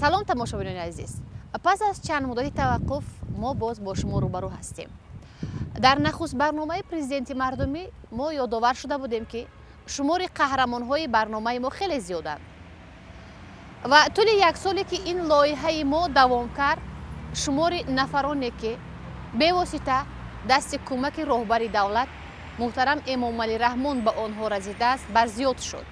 Салом, тамошобинони азиз. Пас аз чанд муддати таваққуф мо боз бо шумо рӯбарӯ ҳастем. Дар нахуст барномаи Президенти мардумӣ мо ёдовар шуда будем, ки шумори қаҳрамонҳои барномаи мо хеле зиёданд ва тӯли як соле, ки ин лоиҳаи мо давом кард, шумори нафароне, ки бевосита дасти кӯмаки роҳбари давлат муҳтарам Эмомалӣ Раҳмон ба онҳо расидааст, барзиёд шуд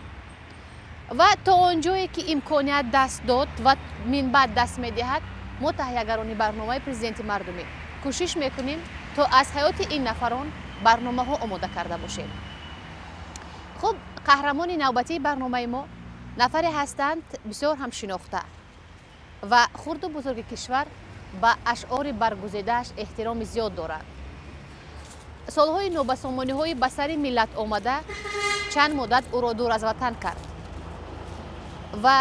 ва то он ҷое, ки имконият даст дод ва минбаъд даст медиҳад, мо, таҳиягарони барномаи Президенти мардумӣ, кӯшиш мекунем, то аз ҳаёти ин нафарон барномаҳо омода карда бошем. Хуб, қаҳрамони навбатии барномаи мо нафаре ҳастанд бисёр ҳам шинохта ва хурду бузурги кишвар ба ашъори баргузидааш эҳтироми зиёд доранд. Солҳои нобасомониҳои ба сари миллат омада чанд муддат ӯро дур аз ватан кард ва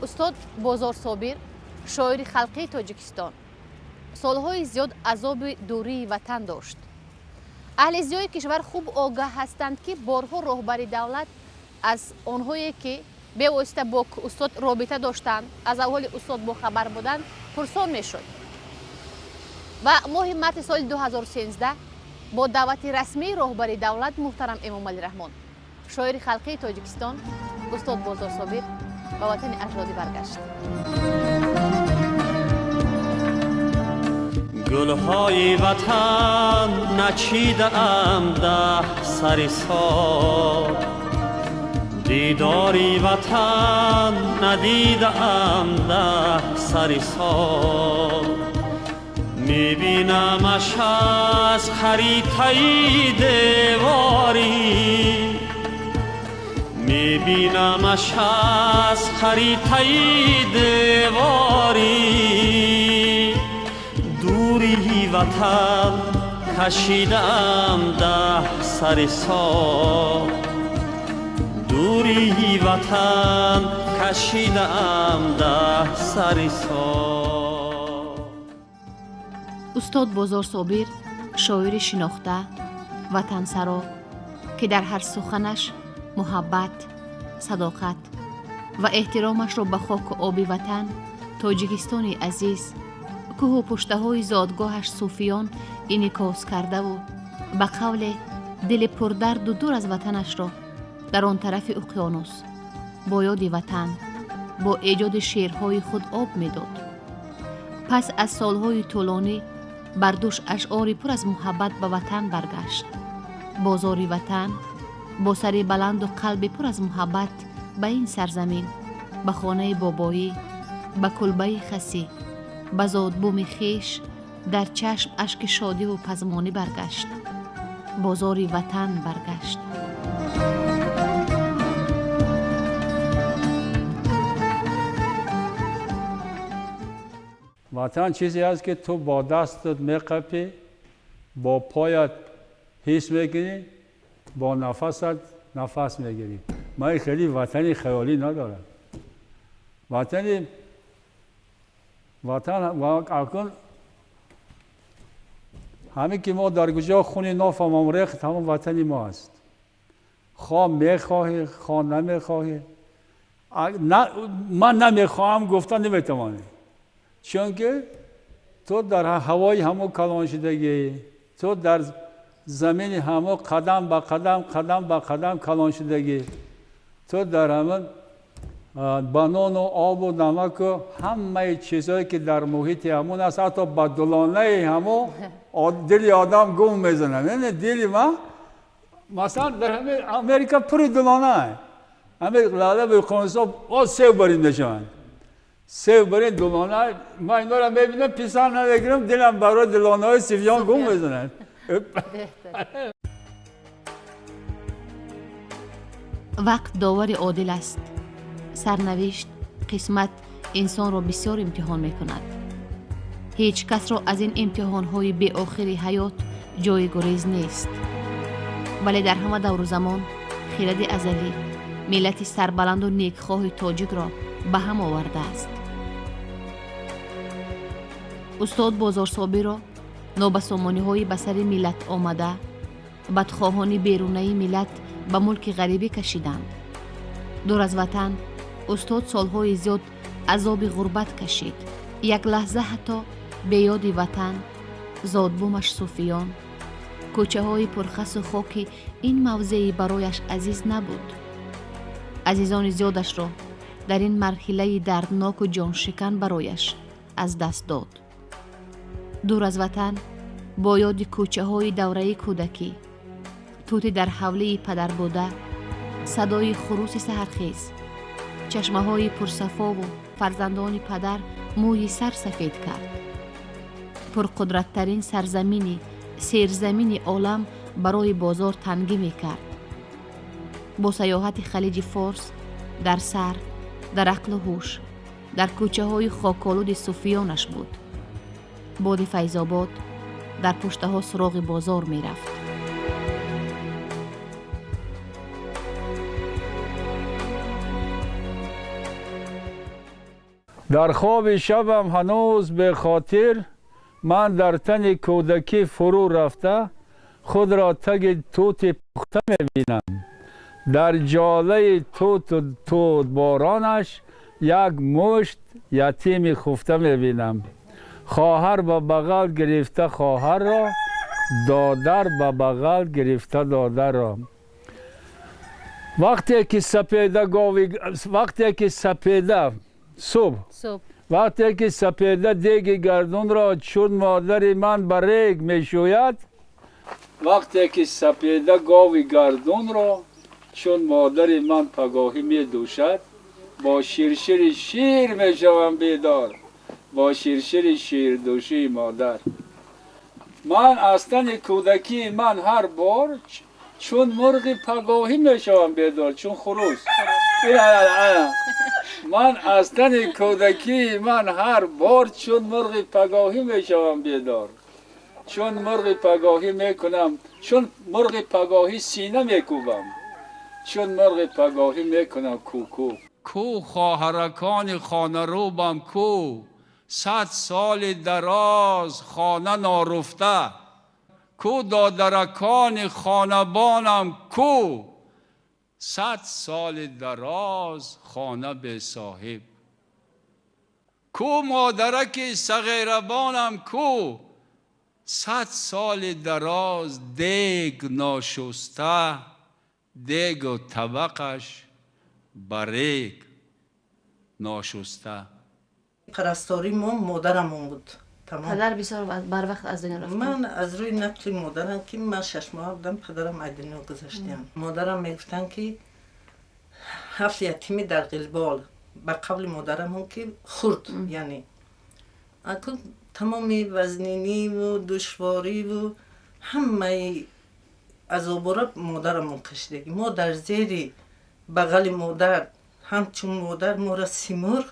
устод Бозорсобир, шоири халқии Тоҷикистон, солҳои зиёд азоби дурии ватан дошт. Аҳли зиёи кишвар хуб огаҳ ҳастанд, ки борҳо роҳбари давлат аз онҳое, ки бевосита бо устод робита доштанд, аз аҳволи устод бохабар буданд, пурсон мешуд. Ва моҳи марти соли 2013 бо даъвати расмии роҳбари давлат муҳтарам Эмомалӣ Раҳмон шоири халқии Тоҷикистон устод Бозорсобир ба ватани аҷдодӣ баргашт. Гулҳои ватан начидаам 10 сари сол, дидори ватан надидаам 10 сари сол. Мебинамаш аз харитаи деворӣ, мебинамаш аз харитаи деворӣ. Дурии ватан кашидаам 10 сари сол, дурии ватан кашидаам 10 сари сол. Устод Бозорсобир шоири шинохта, ватансаро, ки дар ҳар суханаш муҳаббат, садоқат ва эҳтиромашро ба хоку оби ватан, Тоҷикистони азиз, кӯҳу пуштаҳои зодгоҳаш Суфиён инъикос кардаву ба қавле дили пурдарду дур аз ватанашро дар он тарафи уқёнус бо ёди ватан, бо эҷоди шеърҳои худ об медод. Пас аз солҳои тӯлонӣ бар дӯш ашъори пур аз муҳаббат ба ватан баргашт. Бозори ватан бо сари баланду қалби пур аз муҳаббат ба ин сарзамин, ба хонаи бобоӣ, ба кулбаи хасӣ, ба зодбуми хеш дар чашм ашки шодиву пазмонӣ баргашт. Бозори ватан баргашт. Ватан чизе аст, ки ту бо дастат меқапӣ, бо поят ҳис мекунӣ, бо нафасат нафас мегирӣ. Ман хеле ватани хаёлӣ надорам. Ватан акун ҳамин ки мо дар куҷо хуни нофамон рехт, ҳамон ватани мо аст. Хоҳ мехоҳӣ, хоҳ намехоҳӣ. Ман намехоҳам гуфта наметавонӣ, чунки ту дар ҳавои ҳамон калон шудагӣ, ту дар замини ҳамон қадам ба қадам, қадам ба қадам калон шудагӣ, ту дар ҳамон ба нону обу намаку ҳамаи чизҳое, ки дар муҳити ҳамон аст, ҳатто ба дулонаи ҳамон дили одам гум мезанад. Дили ман масалан дар ҳамин Америка пури дулона, ҳамин лаълаби уқёнусҳо боз сев барин мешаванд, сев барин дулона. Ман инҳоро мебинам, писанд намегирам, дилам барои дулонаҳои сивён гум мезанад. Вақт довари одил аст. Сарнавишт, қисмат инсонро бисёр имтиҳон мекунад. Ҳеҷ касро аз ин имтиҳонҳои беохири ҳаёт ҷои гурез нест. Вале дар ҳама давру замон хиради азалӣ миллати сарбаланду некхоҳи тоҷикро ба ҳам овардааст. Устод Бозорсобиро нобасомониҳои ба сари миллат омада, бадхоҳони берунаи миллат ба мулки ғарибӣ кашиданд. Дур аз ватан устод солҳои зиёд Азоби ғурбат кашид. Як лаҳза ҳатто беёди ватан, зодбумаш Суфиён, кӯчаҳои пурхасу хоки ин мавзеи барояш азиз набуд. Азизони зиёдашро дар ин марҳилаи дардноку ҷоншикан барояш аз даст дод. Дур аз ватан, бо ёди кӯчаҳои давраи кӯдакӣ, тути дар ҳавлии падар буда, садои хуруси саҳархез, чашмаҳои пурсафову фарзандони падар мӯи сар сафед кард. Пурқудраттарин сарзамини серзамини олам барои бозор тангӣ мекард. Бо саёҳати Халиҷи Форс дар сар, дар ақлу ҳуш, дар кӯчаҳои хоколуди Суфиёнаш буд. Боди Файзобод дар пуштаҳо суроғи бозор мерафт. Дар хоби шабам ҳанӯз бехотир ман дар тани кӯдакӣ фурӯ рафта, худро таги тути пухта мебинам. Дар ҷолаи туту тутборонаш як мушт ятими хуфта мебинам. Хоҳар ба бағал гирифта хоҳарро, додар ба бағал гирифта додарро. Вақте ки сапеда гови, вақте ки сапеда субҳ, вақте ки сапеда деги гардунро чун модари ман ба рег мешӯяд, вақте ки сапеда гови гардунро чун модари ман пагоҳӣ медӯшад, бо ширшири шир мешавам бедор, бо ширшири ширдӯшии модар. Ман аз тани кӯдакии ман ҳар бор чун мурғи пагоҳӣ мешавам бедор, чун хурӯс. Ман аз тани кӯдакии ман ҳар бор чун мурғи пагоҳӣ мешавам бедор, чун мурғи пагоҳӣ мекунам, чун мурғи пагоҳӣ сина мекӯбам, чун мурғи пагоҳӣ мекунам кӯку. Ку хоҳаракони хонарӯбам ку, 100 соли дароз хона наруфта, ку додаракони хонабонам ку, 100 соли дароз хона бесоҳиб, ку модараки сағирабонам ку, 100 соли дароз дег ношуста, дегу табақаш ба рег ношуста. Парастории мо модарамон буд. Падар бисёр барвақт аз дунё рафт. Ман аз рӯи нақли модарам, ки ман 6 моҳа будам, падарам аз дунё гузаштиям. Модарам мегуфтанд, ки 7 ятими дар Ғилбол, ба қавли модарамон, ки хурд, яъне акун тамоми вазниниву душвориву ҳамаи азобора модарамон кашидагӣ. Мо дар зери бағали модар, ҳамчун модар моро Симурғ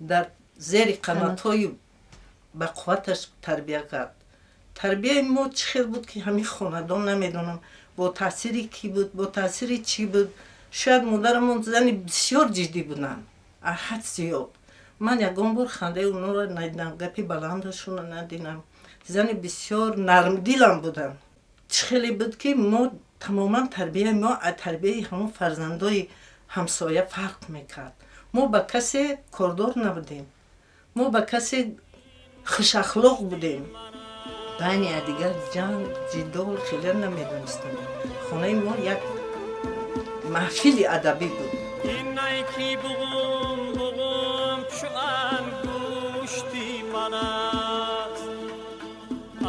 дар зери қанотҳои ба қувваташ тарбия кард. Тарбияи мо чӣ хел буд, ки ҳамин хонадон намедонам бо таъсири кӣ буд, бо таъсири чӣ буд. Шояд модарамон зани бисёр ҷиддӣ буданд, аҳад зиёд. Ман ягон бор хандаи онҳоро надидам, гапи баландашонро надидам. Зани бисёр нармдилам буданд. Чӣ хеле буд, ки мо тамоман тарбияи мо аз тарбияи ҳамон фарзандои ҳамсоя фарқ мекард. Мо ба касе кордор набудем, мо ба касе хушахлоқ будем. Байни якдигар ҷанг, ҷидол хеле намедонистем. Хонаи мо як маҳфили адабӣ буд. Инай ки буғум буғум чу ангушти ман аст,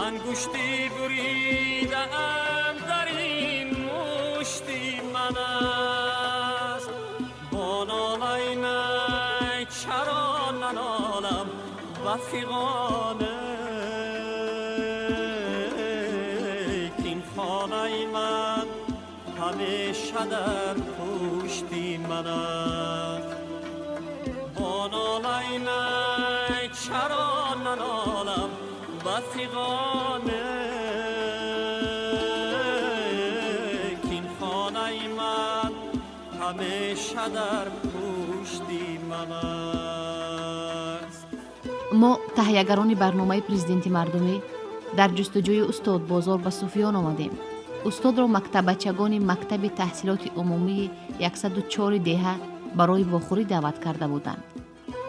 ангушти буридаам дар ин мушти ман аст. Бо нолаи най чаро нанолам ба фиғоне, кин хонаи ман ҳамеша дар пушти ман аст. Бо нолаи най чаро нанолам ба фиғоне, кин хонаи ман ҳамеша дар пушти ман аст. Мо таҳиягарони барномаи Президенти мардумӣ дар ҷустуҷӯи устод Бозор ба Суфиён омадем. Устодро мактабачагони мактаби таҳсилоти умумии 104 деҳа барои вохӯрӣ даъват карда буданд.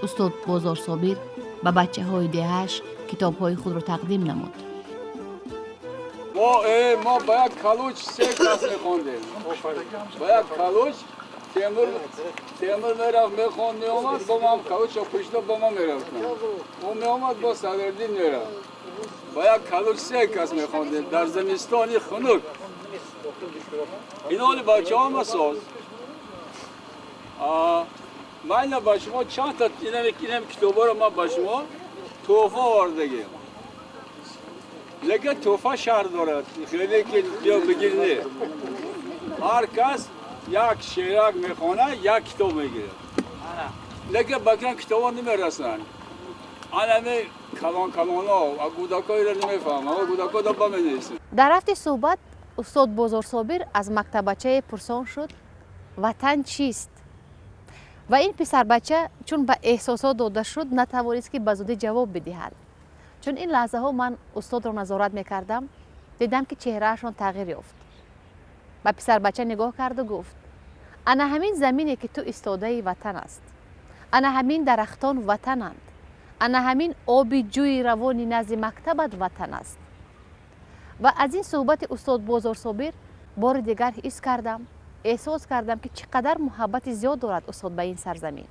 Устод Бозорсобир ба бачаҳои деҳааш китобҳои худро тақдим намуд. Мо ба як калуч се кас мехондем. Ба як калуч Темур мерафт, мехонд, меомад, бо ман калуча пушта бо ман мерафтам. Ӯ меомад, бо Садриддин мерафт. Ба як калуч се кас мехондем дар зимистони хунук. Ин ҳоли бачаҳо масоз. Ман ина ба шумо чанд та инам китобҳоро ман ба шумо тӯҳфа овардагим. Лекин тӯҳфа шарт дорад, хеле ки биё бигир не. Ҳар кас як шеърак мехонад, як китоб мегирад. Лекин ба кам китобҳо намерасанд. Анами калон калонҳо, кӯдакҳоеро намефаҳмам, кӯдакҳо ба менависанд. Дар рафти суҳбат устод Бозорсобир аз мактаббачае пурсон шуд: ватан чист? Ва ин писарбача чун ба эҳсосот дода шуд, натавонист ки ба зудӣ ҷавоб бидиҳад. Чун ин лаҳзаҳо ман устодро назорат мекардам, дидам ки чеҳраашон тағйир ёфт. Ба писарбача нигоҳ карду гуфт: ана ҳамин замине ки ту истодаи ватан аст, ана ҳамин дарахтон ватананд, ана ҳамин оби ҷӯи равони назди мактабат ватан аст. Ва аз ин суҳбати устод Бозорсобир бори дигар ҳис кардам, эҳсос кардам ки чӣ қадар муҳаббати зиёд дорад устод ба ин сарзамин.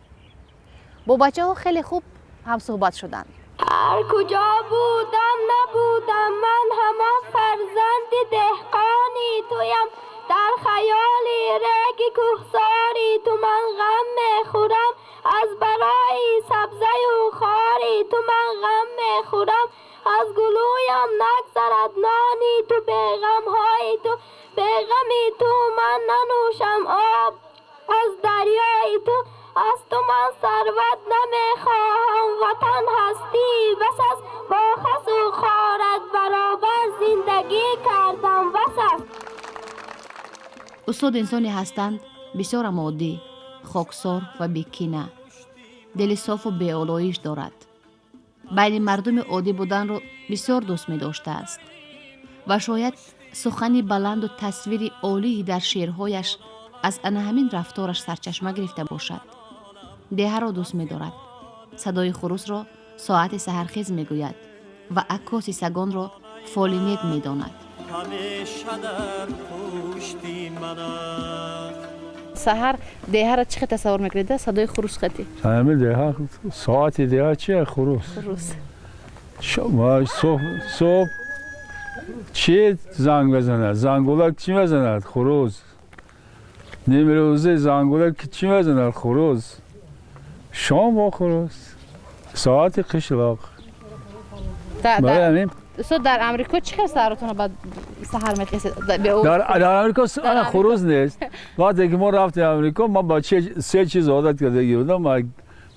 Бо бачаҳо хеле хуб ҳамсуҳбат шуданд. Ҳар куҷо будам набудам, ман ҳамон фарзанди деҳқони туям. Дар хаёли реги кӯҳсори ту ман ғам мехӯрам, аз барои сабзаю хори ту ман ғам мехӯрам. Аз гулӯям нагзарад нони ту, беғамҳои ту, беғами ту ман нанӯшам об аз дарёи ту. Аз ту ман сарват намехоҳам, ватан ҳастӣ бас аст, бо хасу хорат баробар зиндагӣ кардам бас аст. Устод инсоне ҳастанд бисёрам оддӣ, хоксор ва бекина, дили софу беолоиш дорад. Байни мардуми оддӣ буданро бисёр дӯст медоштааст ва шояд сухани баланду тасвири олии дар шеърҳояш аз ана ҳамин рафтораш сарчашма гирифта бошад. Деҳаро дӯст медорад, садои хурусро соати саҳархез мегӯяд ва аккоси сагонро фоли нек медонад. Ҳамеша дар пушти ман аст. Саҳар деҳаро чӣ хел тасаввур мекунед? Садои хурус хати? Ҳамин деҳа, соати деҳа чия? Хурус. Хурус. Субҳ чӣ занг мезанад? Зангулак чӣ мезанад? Хурус. Нимрӯзӣ зангулак чӣ мезанад? Хурус. Шом бо хурус. Соати қишлоқ. Барои ҳамин Устод, дар Амрико чӣ хел саҳаротонро ба саҳар мехезед? Дар Амрико ана хурус нест. Вақте ки мо рафтем Амрико, ман ба се чиз одат кардагӣ будам.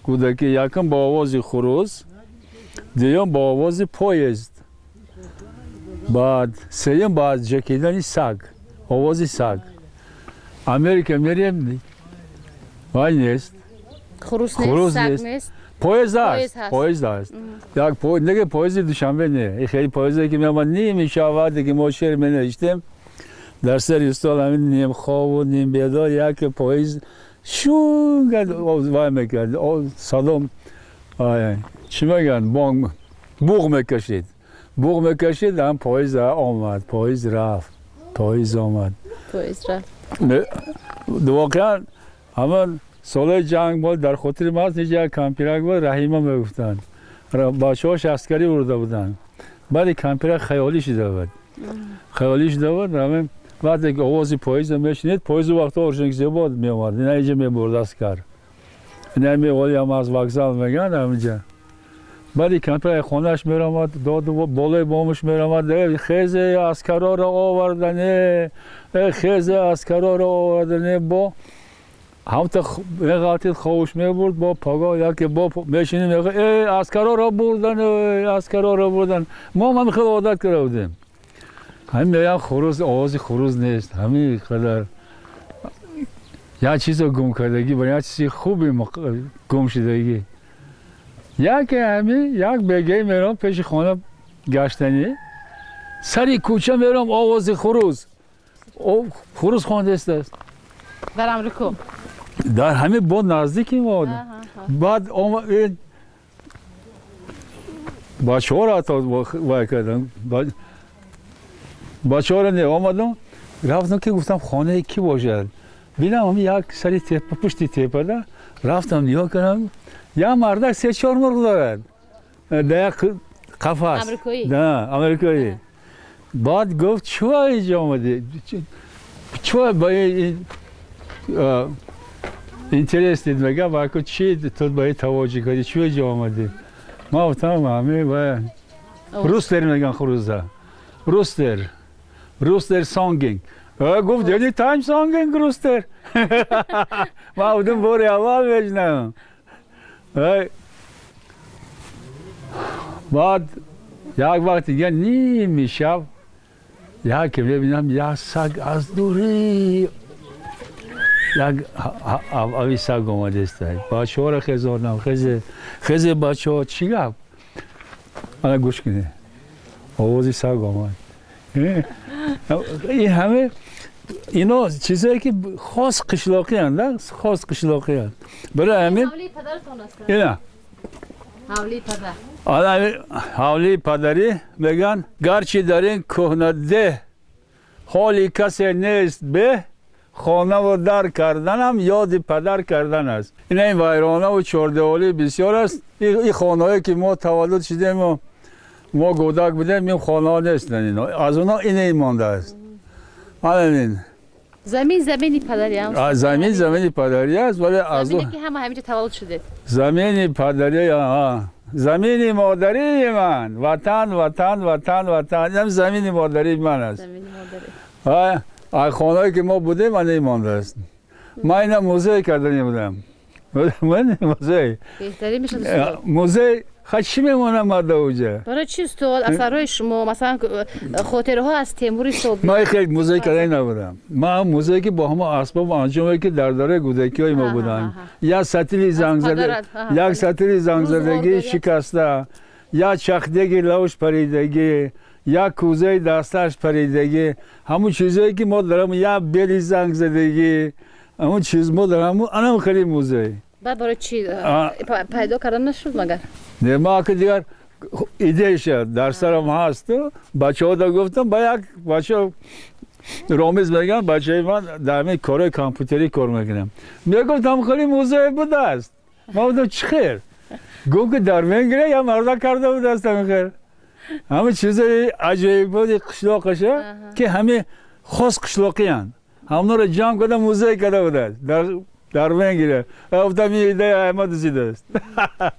Кӯдакӣ якум бо овози хурус, дуюм бо овози поезд, баъд сеюм ба ҷакидани саг, овози саг. Америка мерем, вай нест. Хурус нест, саг нест. Поезд аст, поезд аст. Як неге поезди Душанбе не. Хеле поезде ки меомад ними шаб, вақте ки мо шеър менавиштем, дар сари стол ҳамин нимхобу нимбедор як поезд шунга вай мекард, садом чӣ мегӯянд, бонг, буғ мекашид. Буғ мекашид, ҳам поезд омад, поезд рафт, поезд омад. Поезд рафт. Воқеан ҳамон солҳои ҷанг буд, дар хотири ман аст, як кампирак буд, Раҳима мегуфтанд. Бачаҳош аскарӣ бурда буданд. Баъди кампирак хаёлӣ шуда буд. Хаёлӣ шуда буд, ҳамин вақте ки овози поездро мешунид, поезд у вақто Оржоникидзе меомад, ина инҷа мебурд аскар. Ина меолиам аз вокзал мегӯянд ҳаминҷа. Баъди кампирак хонааш меромад, доду болои бомаш меромад, хезе аскарора овардане, хезе аскарора овардане, бо ҳамта меғалтид, ховуш мебурд, бо паго яке бо мешиним, мегӯ э аскарора бурдан, аскарора бурдан. Мо ҳам хеле одат карда будем. Ҳамин мегӯям хурус, овози хурус нест. Ҳамин қадар як чизо гум кардагӣ, ба як чизи хуби гум шудагӣ. Яке ҳамин як бегае мерам пеши хона гаштанӣ, сари кӯча мерам, овози хурус. Хурус хондааст. Дар Амрико? Дар ҳамин бо наздики мо. Баъд бачаҳоро ҳатто вай кардам, бачаҳоро не омадам, рафтам ки гуфтам хонаи кӣ бошад, бинам як сари тепа, пушти тепада рафтам нигоҳ кардам, як мардак 3-4 мурғ дорад дар як қафас. Амрикоӣ. Баъд гуфт чӯ инҷо омадӣ, чӯ ба интерес дид, мегам баку чи ту ба ин таваҷҷӯҳ кардӣ, чӯ инҷо омадӣ? Ман гуфтам ҳами rooster меган хуруза, rooster, rooster songing. Гуфт any time songing rooster. Ман гуфтам бори аввал мешунавам. Баъд як вақт дига ними шаб як мебинам як саг аз дурӣ, як ави саг омадааст. Бачаҳоро хезонам, хезе хезе бачаҳо, чӣ гап? Ана гӯш кунед, овози саг омад. Ин ҳама ино чизое ки хос қишлоқиянд, хос қишлоқиянд. Барои ҳамин ина ҳавлии падар, ҳавлии падарӣ мегӯянд. Гарчи дар ин кӯҳна деҳ ҳоли касе нест беҳ, хонаву дар карданам ёди падар кардан аст. Ина ин вайронаву чордеволӣ бисёр аст. Ин хонаҳое ки мо таваллуд шудему мо гӯдак будем, ин хонаҳо нестанд, ино аз онҳо ине мондааст. Ана ин замин замини падарӣ. Замин замини падарӣ аст, вале аз ки ҳама ҳаминҷо таваллуд шудед. Замини падарӣ, замини модарии ман, ватан, ватан, ватан, ватан, ин замини модарии ман аст. Хонаҳое ки мо будем, ана мондааст. Ман ина музей кардани будам. Музей беҳтарин мешавад. Музей ха чӣ мемонам ман дар уҷа? Барои чи устод, асарҳои шумо, масалан хотираҳо аз Темури собиқ? Ман хеле музей кардани набудам. Ман музее ки бо ҳама асбобу анҷоме ки дар давраи кӯдакиҳои мо буданд, як сатили зангзада, як сатили зангзадагӣ шикаста, як чахдеги лавш паридагӣ, як кӯзаи дастааш паридагӣ, ҳамун чизое ки мо дарам, як бели зангзадагӣ, ҳамун чиз мо дар ҳамун анам хеле музей. Баъд барои чи пайдо кардан нашуд магар? Не, ман ака дигар идеяша дар сарам ҳаст. Бачаҳода гуфтам, ба як бача Ромиз мегӯям, бачаи ман дар ҳамин корҳои компютерӣ кор мекунам, мегуфтам хеле музей будааст. Ман гуфтам чӣ хел? Гуфт ки дар Венгрия як мардак карда будааст ҳамин хел, ҳамин чизои аҷоиботи қишлоқаша ки ҳамин хос қишлоқиянд, ҳамонро ҷамъ карда музей карда будааст дар Венгрия. Гуфтам ин идея ҳама дузидааст.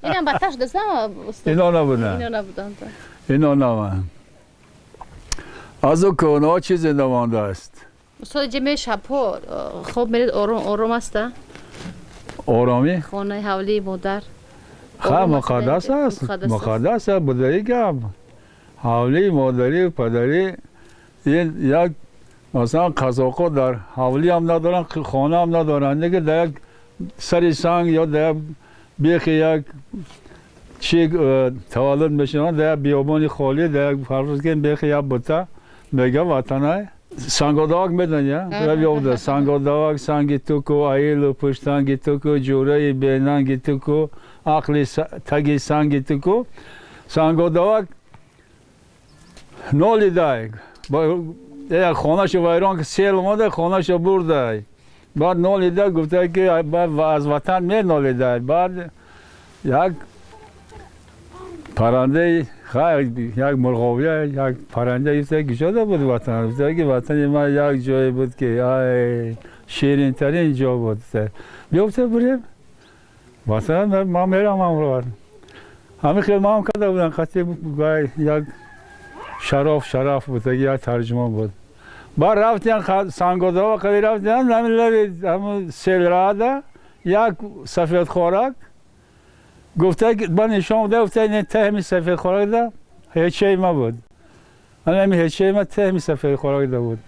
Инам ба таш даст устод? Ино набуданд, ино набуданд, ино набуданд. Аз ӯ кӯҳнаҳо чизе намондааст. Устод, ҷамъи шабҳо хоб меред, ором ором аста? Оромӣ? Хонаи ҳавлии модар. Ха, муқаддас аст, муқаддас аст будаи гап. Ҳавлии модарию падарӣ ин як, масалан қазоқҳо дар ҳавлӣ ҳам надоранд, хона ҳам надоранд, неки дар як сари санг ё дар як бехи як чи таваллуд мешаванд, дар як биёбони холӣ, дар як фарз кунем бехи як бута, мегӯям ватанай. Сангодавак медонӣ? Ёбда Сангодавак, санги туку, аилу пуштанги туку, ҷураи бенанги туку, ақли таги санги туку. Сангодавак нолидай, хонаашо вайрон, сел омада хонаашо бурдай. Баъд нолида, гуфта ки аз ватан менолидай. Баъд як паррандаи, як мурғовия, як парранда гуфта кушода буд ватан. Гуфта ки ватани ман як ҷое буд ки ай ширинтарин ҷо буд. Биёфта бурем ватан, ман мерам ҳамроҳ. Ҳамин хел ман карда будам, қати як шароф шараф буд, як тарҷумон буд. Баъд рафтиян Сангодава, қади рафтиян, ҳамин лави ҳамун селрада як сафедхорак гуфта, ба нишон буда, гуфта ин таҳми сафедхорак ҳечаи ма буд, ҳамин ҳечаи ма таҳми сафедхорак да буд.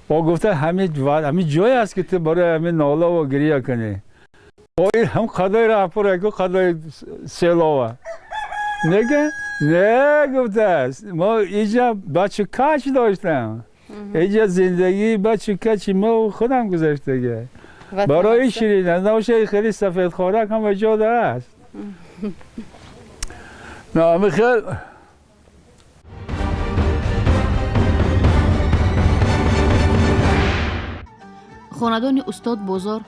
О гуфта ҳамин ҷое аст ки ту барои ҳамин нолаву гирия кунӣ. О ин ҳам қадои раҳпураку қадои селова нега не гуфтааст, мо иҷа бачу кач доштам, иҷа зиндагии бачу качи мо худам гузаштага. Барои ширин аст. Набошад хеле сафедхорак ҳама ҷо аст. На хел хонадони устод Бозор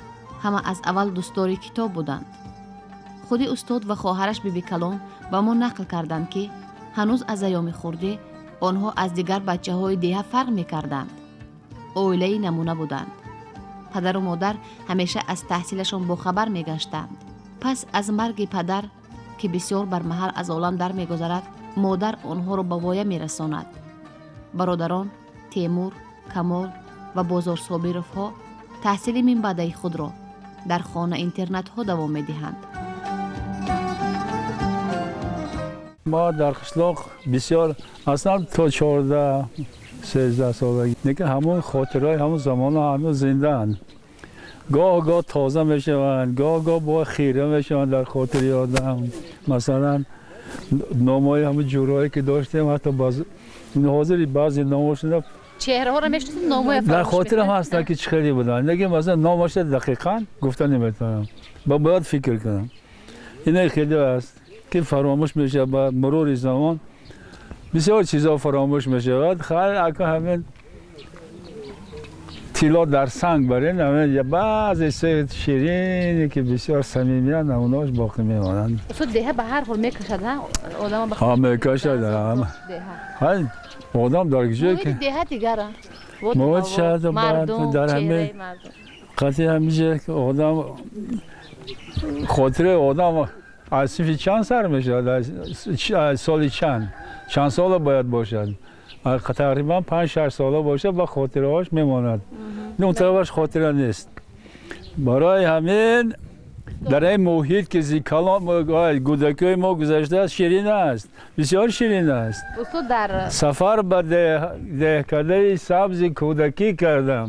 ҳама аз аввал дӯстдори китоб буданд. Худи устод ва хоҳараш Бибикалон ба мо нақл карданд, ки ҳанӯз аз айёми хурдӣ онҳо аз дигар бачаҳои деҳа фарқ мекарданд. Оилаи намуна буданд. Падару модар ҳамеша аз таҳсилашон бохабар мегаштанд. Пас аз марги падар, ки бисёр бармаҳал аз олам дар мегузарад, модар онҳоро ба воя мерасонад. Бародарон Темур, Камол ва Бозор Собировҳо таҳсили минбаъдаи худро дар хона интернатҳо давом медиҳанд. Мо дар қишлоқ бисёр аслан то 14-13 солагӣ лекин ҳамон хотираҳои ҳамон замонҳо ҳанӯз зиндаанд. Гоҳ-гоҳ тоза мешаванд, гоҳ-гоҳ бо хира мешаванд дар хотири одам. Масалан, номҳои ҳамон ҷӯрҳое ки доштем, ҳатто ҳозир баъзе номҳошона чеҳраҳоро мешиносед, номҳоя дар хотирам ҳастанд ки чӣ хеле буданд, лекин масалан номаша дақиқан гуфта наметавонам, ба бояд фикр кунам. Ина хеле аст ки фаромӯш мешавад ба мурури замон. Бисёр чизҳо фаромӯш мешавад. Хайр, ака ҳамин тилло дар санг барин, ҳамин баъзе чизҳои ширине ки бисёр самимиянд, ҳамонҳош боқӣ мемонанд. Устод, деҳа ба ҳар ҳол мекашад, одам ҳа мекашад. Ҳай одам дар ҷое ки деҳа дигара муҳит шаҳд дар ҳамин қатъи ҳамиҷа одам хотираи одам аз синфи чанд сар мешавад, аз соли чанд сола бояд бошад, тақрибан 5-6 сола бошад, ба хотираҳош мемонад. Он тарафаш хотира нест. Барои ҳамин дар ин муҳит ки кӯдакиҳои мо гузаштааст, ширин аст, бисёр ширин аст. Сафар ба деҳкадаи сабзи кӯдакӣ кардам,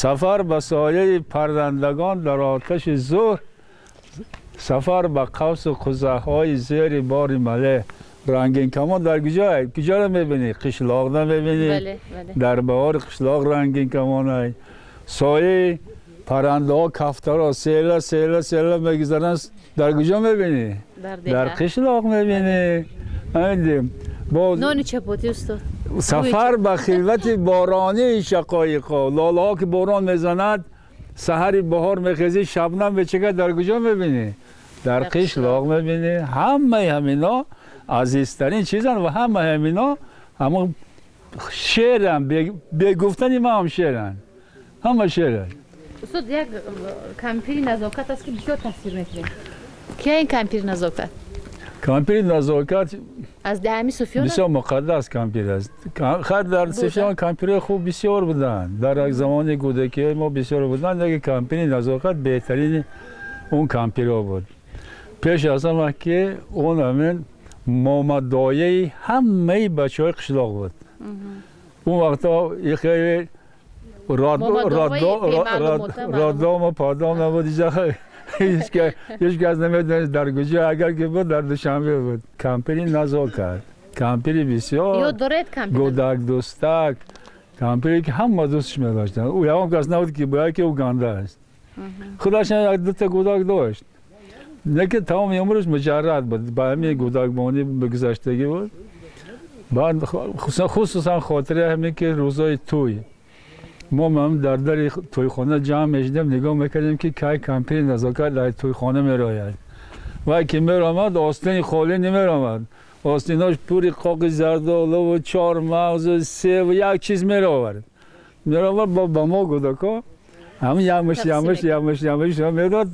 сафар ба сояи паррандагон дар оташи зуҳр, сафар ба қавсу қузаҳои зери бори мале. Рангинкамон дар куҷое? Куҷоро мебинӣ? Қишлоқ намебинӣ. Дар баҳори қишлоқ рангинкамонай. Сояи паррандаҳо, кафтарҳо села села села мегузаранд, дар куҷо мебинӣ? Дар қишлоқ мебинӣ. Нони чапотӣ устод. Сафар ба хилвати боронии шақоиқҳо. Лолаҳо ки борон мезанад, саҳари баҳор мехезӣ, шабнам мечакад, дар куҷо мебинӣ? Дар қишлоқ мебинӣ. Ҳамаи ҳамино азизтарин чизанд ва ҳамаи ҳамино ҳамон шеъранд, бегуфтани ма ҳам шеъранд, ҳама шеъранд. Устод, як кампири назокат аст ки бисёр таъсир мекунед. Кия ин кампири назокат? Кампири назокат аз даҳами Суфиён бисёр муқаддас кампир аст. Хайр, дар Суфиён кампирҳои хуб бисёр буданд, дар як замони кӯдакиҳои мо бисёр буданд, лекин кампири назокат беҳтарини он кампирҳо буд. Пеш аз ҳама ки он ҳамин момадояи ҳамаи бачаҳои қишлоқ буд. Он вақтҳо хеле роддому поддом набуд, ҳеҷ кас намедонист дар куҷо, агар ки буд дар Душанбе буд. Кампири назокат, кампири бисёр гӯдакдӯстак, кампире ки ҳама дӯстш медоштанд. Ӯ ягон кас набуд ки бояд ки ӯ ганда аст. Худаш як дута гӯдак дошт, лекин тамоми умраш муҷаррад буд, ба ҳамин гӯдакбонӣ гузаштагӣ буд. Баъд хусусан хотираи ҳамин ки рӯзҳои тӯй мо ҳам дар дари тӯйхона ҷамъ мешудем, нигоҳ мекардем ки кай кампири назокат дар тӯйхона мерояд. Вай ки меромад, остини холӣ намеромад, остинош пури қоқи зардолуву чормағзу севу як чиз меровард. Меровард ба мо гӯдакҳо ҳамин ямиш ямиш ямиш ямиш медод.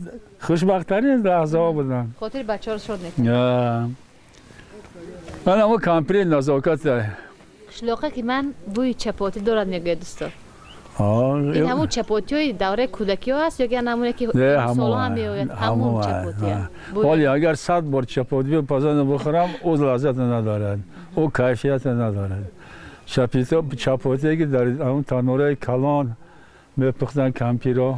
Хушбахттарин лаҳзаҳо буданд. Хотири бачаҳоро шод мекунад. Ман ҳамон кампири назокат. Қишлоқе ки ман бӯи чапотӣ дорад, мегӯяд устод. Ин ҳамон чапотиҳои давраи кӯдакиҳо аст ё ки ҳамоне ки солҳо ҳам меояд? Ҳамон чапотӣ. Ҳоли агар 100 бор чапотӣ бипазану бихӯрам, ӯ лаззат надорад, ӯ кайфият надорад. Чапотие ки дар ҳамон танораи калон мепухтанд кампиро,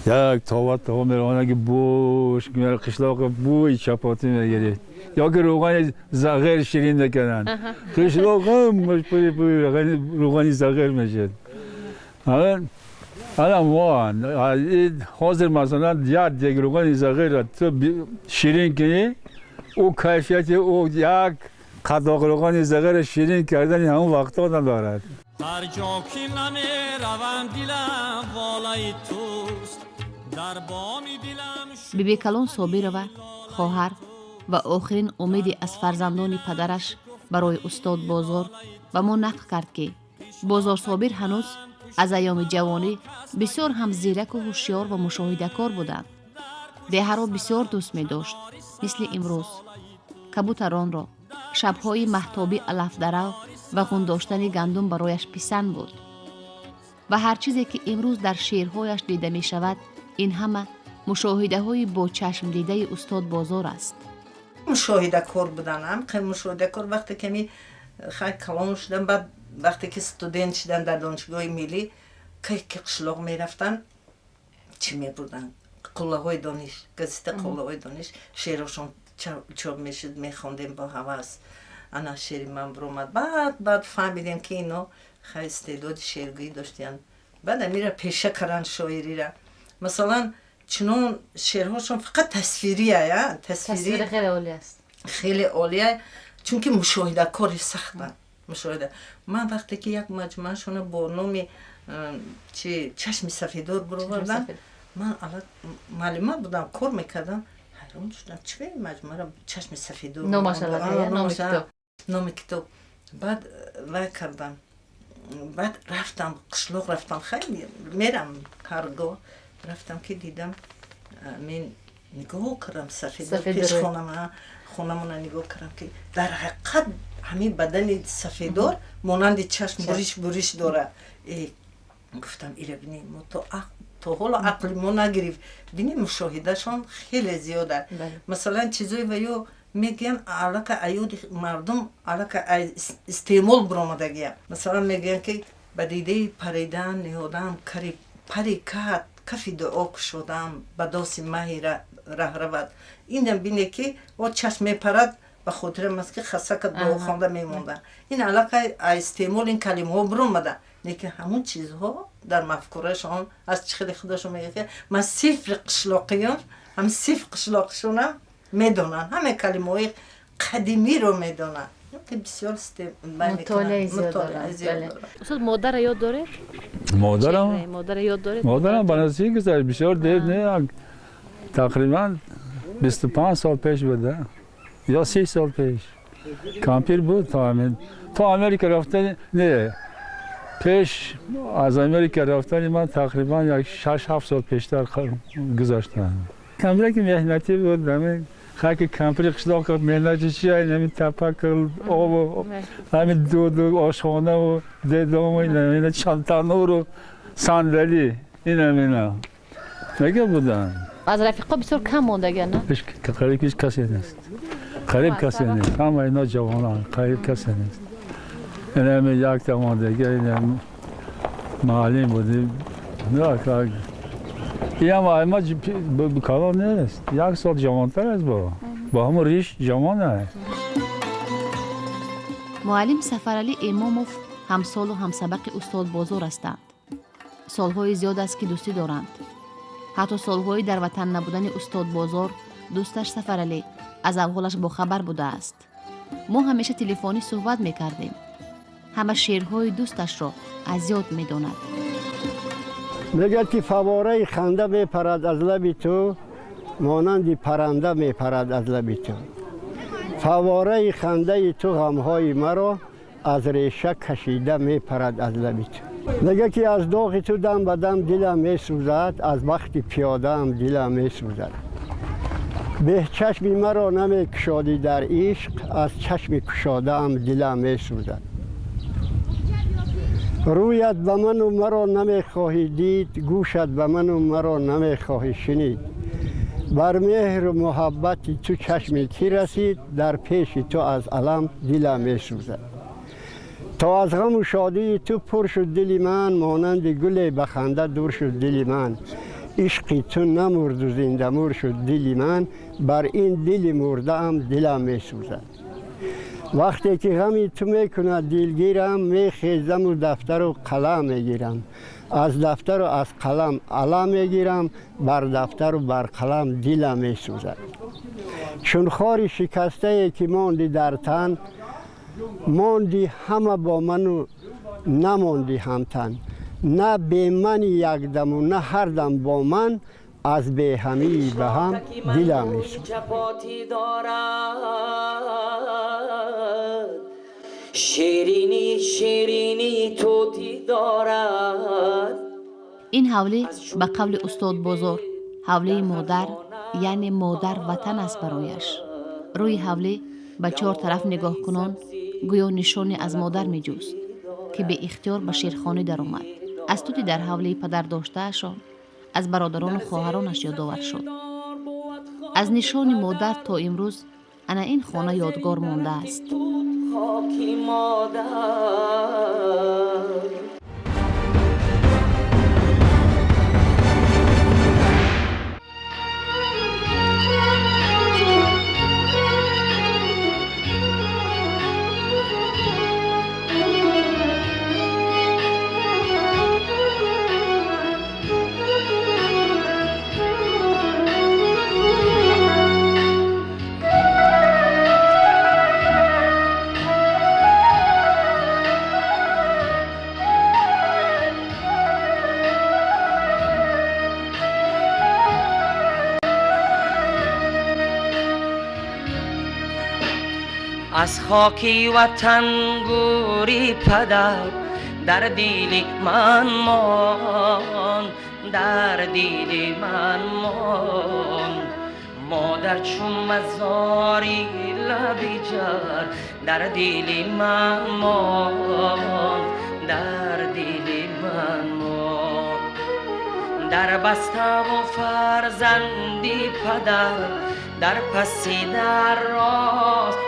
як това това меронад ки бӯш қишлоқ бӯи чапотӣ мегирид, ё ки рӯғани зағир ширин мекунанд, қишлоқ ҳамаш пури рӯғани зағир мешуд. Ана мо ҳозир масалан як дег равғани зағирро ту ширин кунӣ, ӯ кайфияти ӯ як қадоқ равғани зағирро ширин кардани ҳамон вақтҳо надорад. Ҳар ҷо ки намеравам, дилам волаи туст, дар боми дилам. Бибикалон Собирова, хоҳар ва охирин умеди аз фарзандони падараш барои устод Бозор, ба мо нақл кард, ки Бозор Собир ҳанӯз аз айёми ҷавонӣ бисёр ҳам зираку ҳушёр ва мушоҳидакор буданд. Деҳаро бисёр дӯст медошт, мисли имрӯз кабутаронро, шабҳои маҳтобӣ алафдарав ва ғундоштани гандум барояш писанд буд ва ҳар чизе, ки имрӯз дар шеърҳояш дида мешавад, ин ҳама мушоҳидаҳои бо чашмдидаи устод Бозор аст. Мушоҳидакор будан, мушоҳидакор. Вақте ки ми хай калон шудам, баъд вақте ки студент шудам дар Донишгоҳи миллӣ, кай ки қишлоқ мерафтан, чӣ мебурдан? «Қуллаҳои дониш», газета «Қуллаҳои дониш», шеърашон чоп мешуд, мехондем бо ҳавас. Ана шеъри ман биромад. Баъд фаҳмидем, ки ино хай истеъдоди шеъргӯӣ доштиянд. Баъд амира пеша кардан, шоирира. Масалан, чунон шеърҳошон фақат тасвирия, тасвири хеле олӣ аст. Хеле олия, чунки мушоҳидакори сахтанд, мушоҳида. Ман вақте ки як маҷмӯашона бо номи чи «Чашми сафедор» баровардам, ман муаллима будам, кор мекардам, ҳайрон шудам, чӣ маҷмӯара «Чашми сафедор» номи китоб. Баъд вай кардам, баъд рафтам қишлоқ, рафтам, хай мерам ҳаргоҳ, рафтам, ки дидам, мен нигоҳ кардам сафедор пеш хонамона, нигоҳ кардам, ки дар ҳақиқат ҳамин бадани сафедор монанди чашм буриш буриш дорад. Гуфтам, ира бини, мо то ҳоло ақли мо нагирифт. Бини, мушоҳидашон хеле зиёда. Масалан, чизои ва ё мегӯянд, аллака аёди мардум, аллака истеъмол биромадагия. Масалан, мегӯянд, ки ба дидаи паридан ниҳодам кари пари кат кафи дуо кушодам ба доси маҳи раҳ равад. Инам бине, ки о чашм мепарад, ба хотирам аст, ки хасака дуо хонда мемонда. Ин аллакай истеъмол ин калимаҳо биромада, лекин ҳамун чизҳо дар мафкурашон аз чӣ хеле худашон мегӯяд, ки ман сифри қишлоқиён, ҳам сифр қишлоқишонам медонанд, ҳама калимаҳои қадимиро медонанд, ки бисёр. Мутолиаи зиёд доранд. Устод, модарро ёд доред? Модарам? Модарро ёд доред? Модарам ба наздик гузашт, бисёр дер не, тақрибан 25 сол пеш буда ё 30 сол пеш. Кампир буд, то Америка рафтани, не, пеш аз Америка рафтани ман тақрибан як 6-7 сол пештар гузаштанд. Кампире ки меҳнатӣ буд, ҳамин хаки кампири қишлоқ меҳнати чи, ҳамин тапак, обу ҳамин дуду ошхонаву дедому ина чантануру сандалӣ, инамина мега буданд. Аз рафиқо бисёр кам мондагиан, на? Қариб ҳеҷ касе нест, қариб касе нест. Ҳама ино ҷавонан, қариб касе нест. Инами якта мондага, инам муаллим буди. Иам ма калон нест, як сол ҷавонтар аст, бо ҳамон риш ҷавон аст. Муаллим Сафаралӣ Эмомов ҳамсолу ҳамсабақи устод Бозор ҳастанд. Солҳои зиёд аст, ки дӯстӣ доранд. Ҳатто солҳои дар ватан набудани устод Бозор дӯсташ Сафаралӣ аз аҳволаш бохабар будааст. Мо ҳамеша телефонӣ суҳбат мекардем. Ҳама шеърҳои дӯсташро аз ёд медонад. Мегӯяд, ки фавораи ханда мепарад аз лаби ту, монанди паранда мепарад аз лаби ту. Фавораи хандаи ту ғамҳои маро аз реша кашида мепарад аз лаби ту. Мегӯяд, ки аз доғи ту дам ба дам дилам месӯзад, аз бахти пиёдаам дилам месӯзад. Беҳчашми маро намекушодӣ дар ишқ, аз чашми кушодаам дилам месӯзад. Рӯят ба ману маро намехоҳӣ дид, гӯшат ба ману маро намехоҳӣ шунид. Бар меҳру муҳаббати ту чашми кӣ расид, дар пеши ту аз алам дилам месӯзад. То аз ғаму шодии ту пур шуд дили ман, монанди гуле ба ханда дур шуд дили ман. Ишқи ту намурду зиндамур шуд дили ман, бар ин дили мурдаам дилам месӯзад. Вақте ки ғами ту мекунад дилгирам, мехезаму дафтару қалам мегирам. Аз дафтару аз қалам ала мегирам, бар дафтару бар қалам дилам месӯзад. Чун хори шикастае ки монди дар тан, монди ҳама бо ману намонди ҳамтан. На бемани якдаму на ҳардам бо ман, аз беҳамии ба ҳам дилам месӯзад. Ширинӣ ширинӣ тути дорад. Ин ҳавлӣ ба қавли устод Бозор ҳавлии модар, яъне модар ватан аст барояш. Рӯи ҳавлӣ ба чор тараф нигоҳ кунон гӯё нишоне аз модар меҷӯст, ки беихтиёр ба шерхонӣ даромад. Аз тути дар ҳавлии падар доштаашон, аз бародарону хоҳаронаш ёдовар шуд. Аз нишони модар то имрӯз ана ин хона ёдгор мондааст. Хоки модар. Аз хоки ватан гӯри падар дар дили ман монд, дар дили ман монд. Модар чун мазори лаби ҷар дар дили ман монд, дар дили ман монд. Дар баставу фарзанди падар дар паси дар рост,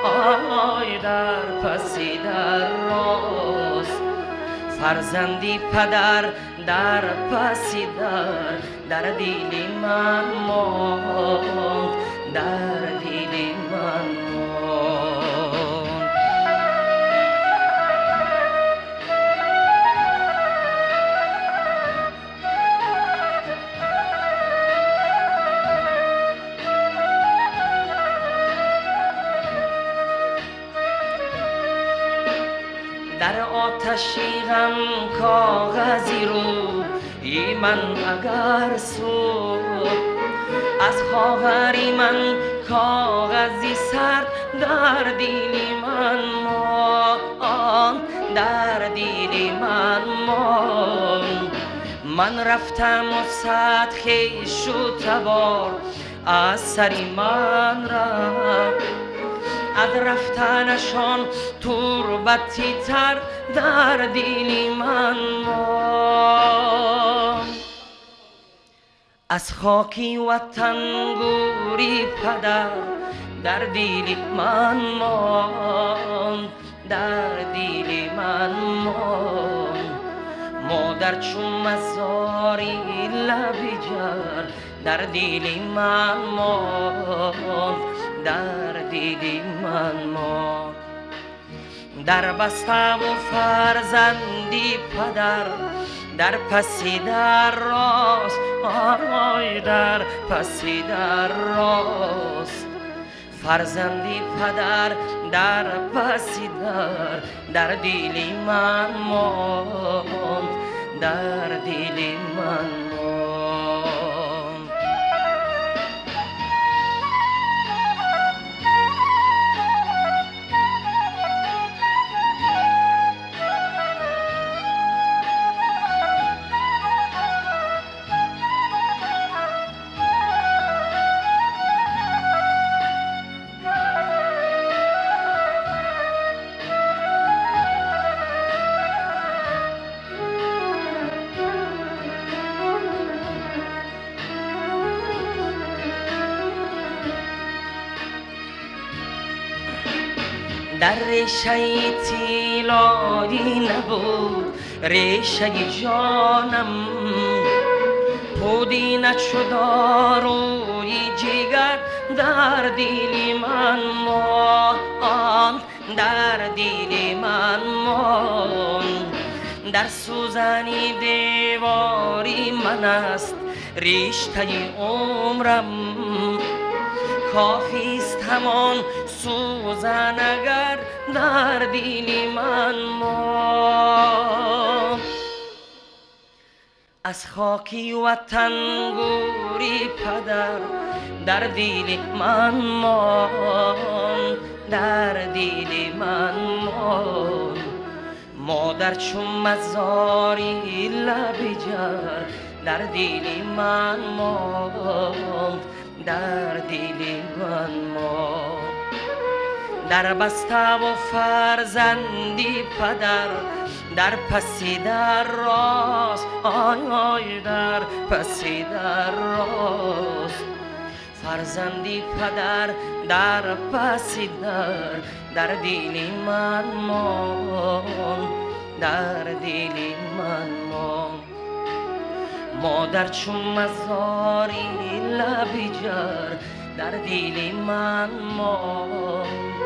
ой дар паси дар рост. Фарзанди падар дар паси дар, дар дили ман монд, дар дили ман монд. Дар оташи ғам коғази рӯи ман агар сӯхт, аз хоҳари ман коғази сард дар дили ман монд, дар дили ман монд. Ман рафтаму сад хешу табор аз сари ман рафт, аз рафтанашон турбати тар дар дили ман монд. Аз хоки ватан гӯри падар дар дили ман монд, дар дили ман монд. Модар чун мазори лаби ҷар дар дили ман монд, дар дили ман монд. Дар баставу фарзанди падар дар паси дар рост, ой дар паси дар рост. Фарзанди падар дар паси дар, дар дили ман монд, дар дили ман монд. Дар решаи тилоӣ набуд решаи ҷонам, пуди нашуд рӯи ҷигар дар дили ман монд, дар дили ман монд. Дар сӯзани девори ман аст риштаи умрам, кофист ҳамон сӯзан агар дар дили ман монд. Аз хоки ватан гӯри падар дар дили ман монд, дар дили ман монд. Модар чун мазори лаби ҷар дар дили ман монд, дар дили ман монд. Дар баставу фарзанди падар дар паси дар рост, ой ой дар паси дар рост. Фарзанди падар дар паси дар, дар дили ман монд, дар дили ман монд. Модар чун мазори лаби ҷар дар дили ман монд,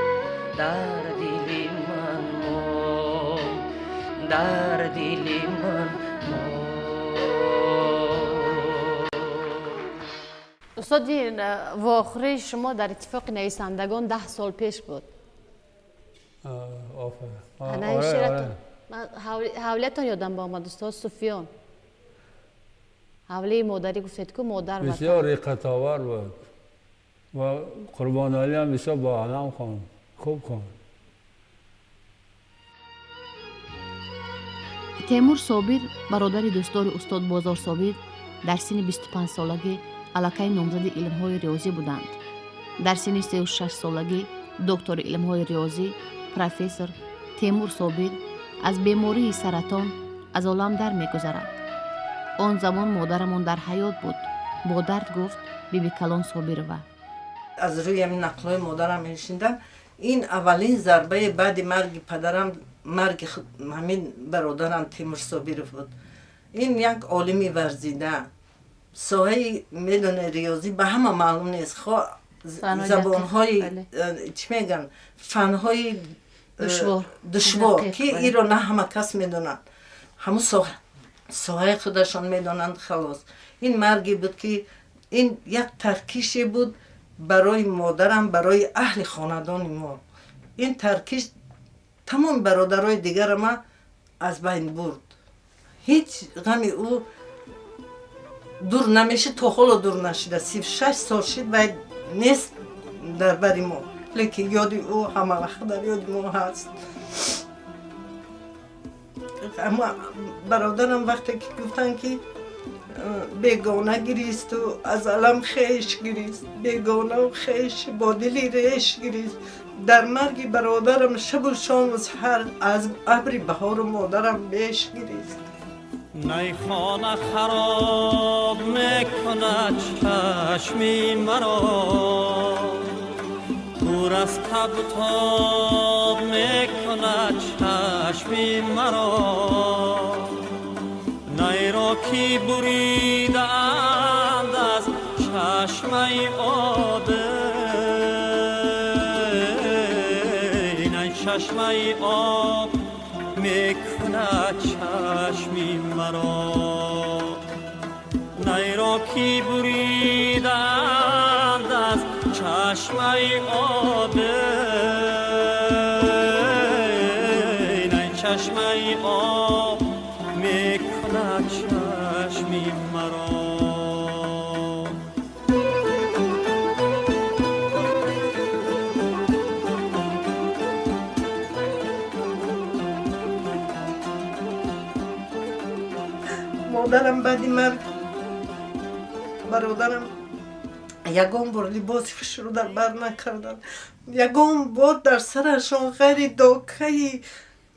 дар дили ман монд, дар дили ман монд. Устод, ин вохӯрии шумо дар иттифоқи нависандагон 10 сол пеш буд. Ҳавлиятон ёдам ба омад, устод Суфиён. Ҳавлии модарӣ гуфтед ку модар бисёр риққатовар буд ва Қурбоналӣ ҳам бисёр бо алам хонд, хуб хонд. Темур Собир, бародари дӯстдори устод Бозор Собир, дар синни 25 солагӣ аллакай номзади илмҳои риёзӣ буданд. Дар синни 36 солагӣ доктори илмҳои риёзӣ, профессор Темур Собир аз бемории саратон аз олам дар мегузарад. Он замон модарамон дар ҳаёт буд, бо дард гуфт Бибикалон Собирова. Аз рӯи ҳамин нақлҳои модарам мешунидам, ин аввалин зарбаи баъди марги падарам, марги ҳамин бародарам Темур Собиров буд. Ин як олими варзида, соҳаи медоне риёзӣ ба ҳама маълум нест, хо забонҳои чӣ мегӯянд, фанҳои душвор, ки инро на ҳама кас медонад, ҳамун соҳаи худашон медонанд, халос. Ин марге буд ки ин як таркише буд барои модарам, барои аҳли хонадони мо. Ин таркиш тамоми бародарои дигара ма аз байн бурд. Ҳеҷ ғами ӯ дур намешид, то ҳоло дур нашида. 36 сол шид вай нест дар бари мо, лекин ёди ӯ ҳама вақт дар ёди мо ҳаст. Аммо бародарам вақте ки гуфтанд ки бегона гиристу аз алам хеш гирист, бегонаву хеш бо дили реш гирист, дар марги бародарам шабу шому саҳар аз абри баҳору модарам беш гирист. Найхона хароб мекунад чашми маро, пур аз табу тоб мекунад чашми маро. Найро ки буридаанд аз чашмаи об, най чашмаи об мекунад чашми маро. Найро ки буридаанд аз чашмаи об, най чашмаи об мекунад чашми маро. Модарам баъди марг бародарам ягон бор либоси хушро дар бар накарданд, ягон бор дар сарашон ғайри докаи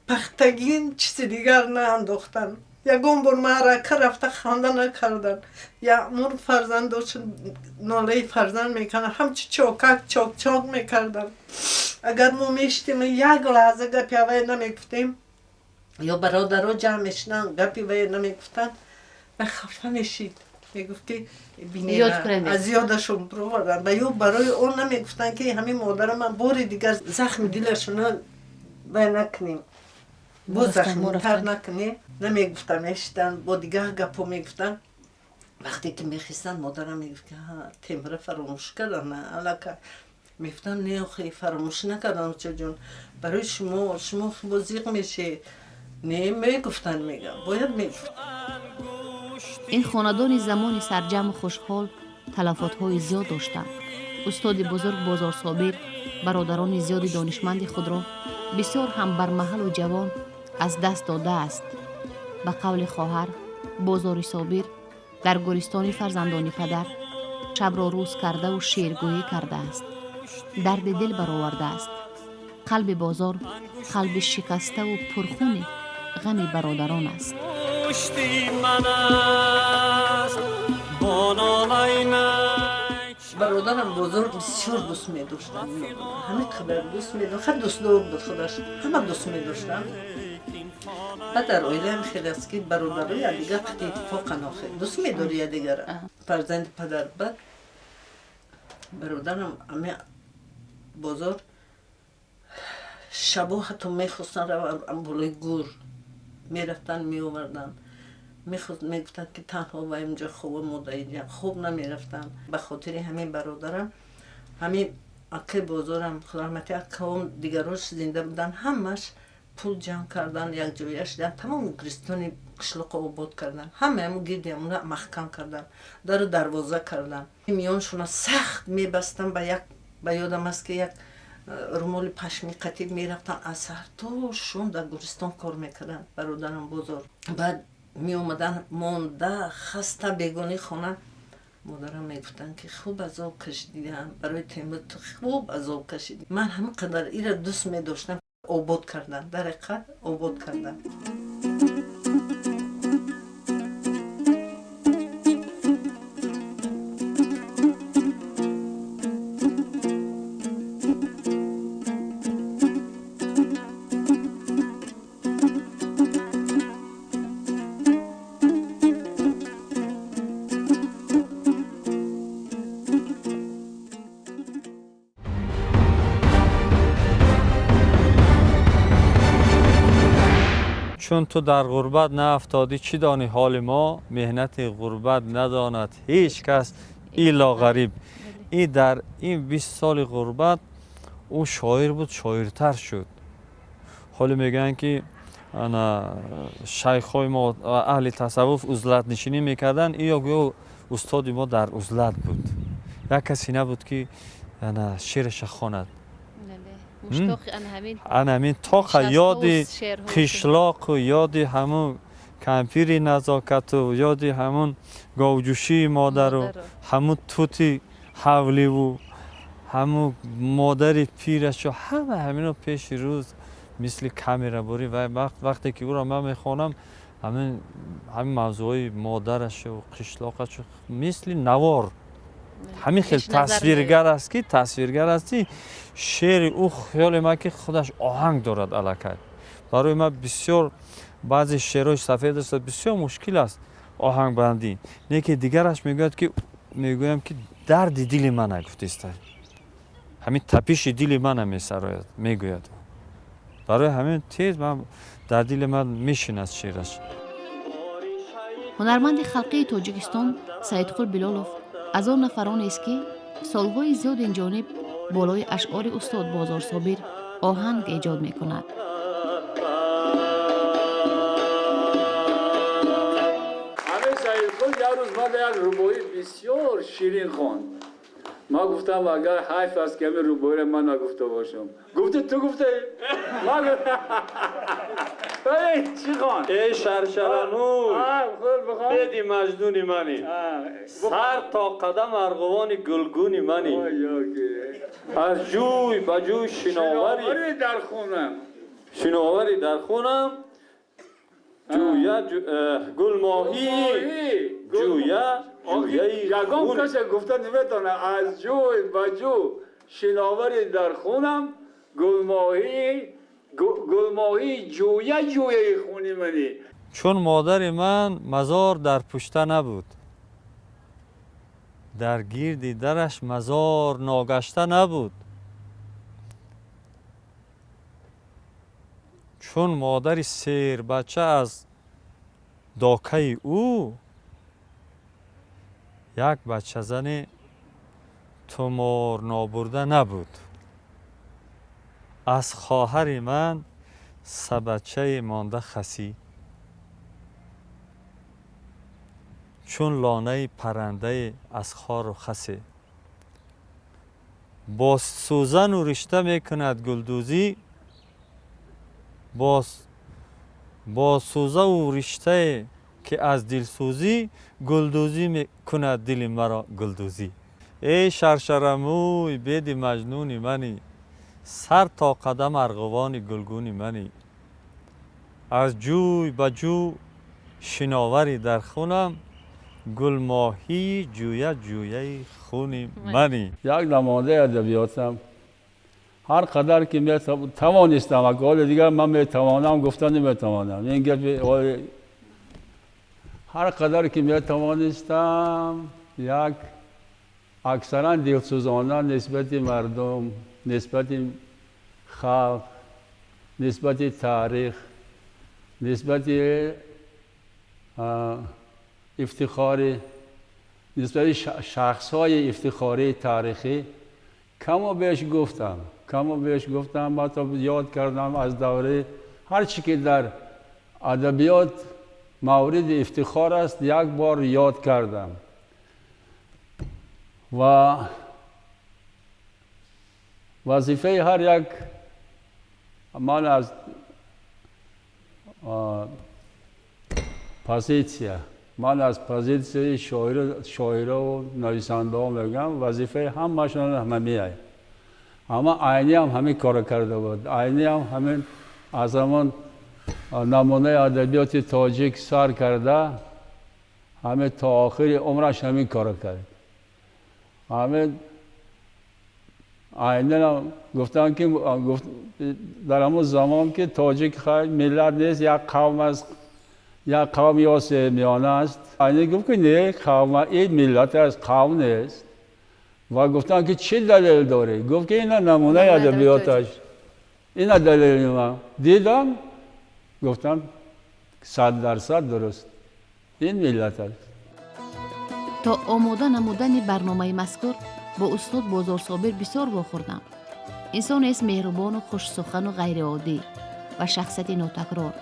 пахтагин чизи дигар наандохтанд, ягон бор маърака рафта ханда накарданд. Яъмур фарзандошон нолаи фарзанд мекарданд, ҳамчу чокак чок-чок мекарданд. Агар мо мешитем як лаҳза гапи аввай намегуфтем, ё бародаро ҷамъ мешуданд гапи вай намегуфтанд, ва хафа мешид, мегуфт ки аз ёдашон бироварданд. Ва ё барои он намегуфтанд ки ҳамин модарам ман бори дигар захми дилашона Вай накунем, боз захмтар накунем, намегуфтам. Мешитанд, бо дигар гапҳо мегуфтанд. Вақте ки мехистанд, модарам мегуфт ки темира фаромӯш кардан аллака. Мегуфтам, не, охи, фаромӯш накардам, очаҷон, барои шумо, шумо бо зиқ мешед. Не, мегуфтанд, мега бояд мегуфт. Ин хонадони замони сарҷамъу хушҳол талафотҳои зиёд доштанд. Устоди бузург Бозорсобир бародарони зиёди донишманди худро бисёр ҳам бармаҳалу ҷавон аз даст додааст. Ба қавли хоҳар, Бозори Собир дар гӯристони фарзандони падар шабро рӯз кардаву шеъргӯӣ кардааст, дарди дил баровардааст. Қалби Бозор қалби шикаставу пурхуни ғами бародарон аст. Бародарам Бозор бисёр дӯст медоштанд, ҳамин қадар дӯст медошт, хеле дӯстдор буд худаш, ҳама дӯст медоштанд. Баъд дар оилаам хеле аст, ки бародаро якдигар қати иттифоқан, охир дӯст медори якдигара, фарзанди падар. Баъд бародарам ами Бозор шабо ҳатто мехостанд раванд болои гур, мерафтанд, меоварданд. Мегуфтанд, ки танҳо ва инҷо хоба, мо даиҷа хоб намерафтанд. Ба хотири ҳамин бародарам, ҳамин акаи Бозорам, раҳмати акаом, дигарош зинда буданд, ҳамаш пул ҷамъ кардан, якҷоя шудан, тамоми гӯристони қишлоқо обод кардан, ҳамааму гирди ҳамуна маҳкам кардан, дару дарвоза кардан, миёншона сахт мебастан. Ба як ба ёдам аст, ки як румоли пашми қатиб мерафтан, аз саҳар то шом дар гӯристон кор мекарданд бародарам Бозор. Баъд меомадан монда, хаста, бегони хона. Модарам мегуфтанд, ки хуб азоб кашидиам барои Темур, ту хуб азоб кашидӣ. Ман ҳамин қадар ира дӯст медоштам. Обод кардан, дар ҳақиқат обод кардан. Чун ту дар ғурбат наафтодӣ, чӣ донӣ ҳоли мо? Меҳнати ғурбат надонад ҳеҷ кас илло ғариб. И дар ин 20 соли ғурбат ӯ шоир буд, шоиртар шуд. Ҳоле мегӯянд, ки ана шайхҳои мо, аҳли тасаввуф узлатнишинӣ мекарданд, иё гӯё устоди мо дар узлат буд, як касе набуд, ки ана шеъраша хонад. Ана ҳамин тоқа ёди қишлоқу ёди ҳамун кампири назокату ёди ҳамун говҷӯшии модару ҳамун тути ҳавливу ҳамун модари пирашу ҳама ҳамино пеши рӯз мисли камера бурӣ. Ва вақте ки ӯро ман мехонам, ҳамин мавзӯъҳои модарашу қишлоқашу мисли навор, ҳамин хел тасвиргар аст, ки тасвиргар асти. Шеъри ӯ, хиёли ман, ки худаш оҳанг дорад аллакай. Барои ман бисёр баъзе шеърҳои сафед аст, бисёр мушкил аст оҳангбандӣ, не ки дигараш мегӯяд, ки мегӯям, ки дарди дили мана гуфтиста, ҳамин тапиши дили мана месарояд, мегӯяд. Барои ҳамин тез ман дар дили ман мешинад шеъраш. Ҳунарманди халқии Тоҷикистон Саидқул Билолов аз он нафаронест, ки солҳои зиёд инҷониб болои ашъори устод Бозорсобир оҳанг эҷод мекунад. Ҳамин Саидқул як рӯз мада як рубоӣ бисёр ширин хонд. Ман гуфтам, агар ҳайф аст, ки ҳамин рубоиро ман нагуфта бошам. Гуфти, ту гуфтаи. Чӣ хон? Эй шаршаранӯй, беди маҷнуни мани, сар то қадам арғувони гулгуни мани, аз ҷӯй ба ҷӯй шиновари дар хунам, шиновари дар хунам, ҷӯя гулмоҳӣ, ҷӯя ҷӯяи. Ягон касе гуфта наметавонад: аз ҷӯй ба ҷӯ шиновари дар хунам, гулмоҳӣ, гулмоҳӣ, ҷӯя ҷӯяи хуни мани. Чун модари ман мазор дар пушта набуд, дар гирди дараш мазор ногашта набуд. Чун модари сербача аз докаи ӯ, як бачазани тумор нобурда набуд. Аз хоҳари ман сабадчае монда хасӣ, чун лонаи паррандае аз хору хасе. Бо сӯзану ришта мекунад гулдӯзӣ, бо сӯзаву риштае ки аз дилсӯзӣ, гулдӯзӣ мекунад дили маро гулдӯзӣ. Эй шаршарамӯй беди маҷнуни мани, сар то қадам арғувони гулгуни мани. Аз ҷӯй ба ҷӯ шиноварӣ дар хунам, гулмоҳии ҷӯя ҷӯяи хуни мани. Як намояндаи адабиётам. Ҳар қадар ки тавонистам, ҳоли дигар ман метавонам гуфта наметавонам. Ин гапи ҳар қадар ки метавонистам, як аксаран дилсӯзона нисбати мардум, нисбати халқ, нисбати таърих, нисбати ифтихори, нисбати шахсҳои ифтихории таърихӣ каму беш гуфтам, каму беш гуфтам, ҳатто ёд кардам аз давраи ҳар чӣ ки дар адабиёт мавриди ифтихор аст, як бор ёд кардам. Ва вазифаи ҳар як ман аз позитсия, ман аз позитсияи шоираву нависандаҳо мегӯям, вазифаи ҳамашон ҳама меяй. Ҳама Айнӣ ҳам ҳамин корро карда буд. Айнӣ ҳам ҳамин аз ҳамон намунаи адабиёти тоҷик сар карда, ҳамин то охири умраш ҳамин корро кард. Ҳамин Айнӣ гуфтанд ки дар ҳамон замон ки тоҷик миллат нест, як қавм аст, як қавм ё миёна аст. Айнӣ гуфт ки не, қавм ин миллат аст, қавм нест. Ва гуфтанд ки чӣ далел дорӣ? Гуфт ки ина намунаи адабиёташ, ина далели ман. Дидам, гуфтам 100% дуруст, ин миллат аст. То омода намудани барномаи мазкур бо устод Бозорсобир бисёр вохӯрдам. Инсонест меҳрубону хушсухану ғайриоддӣ ва шахсияти нотакрор.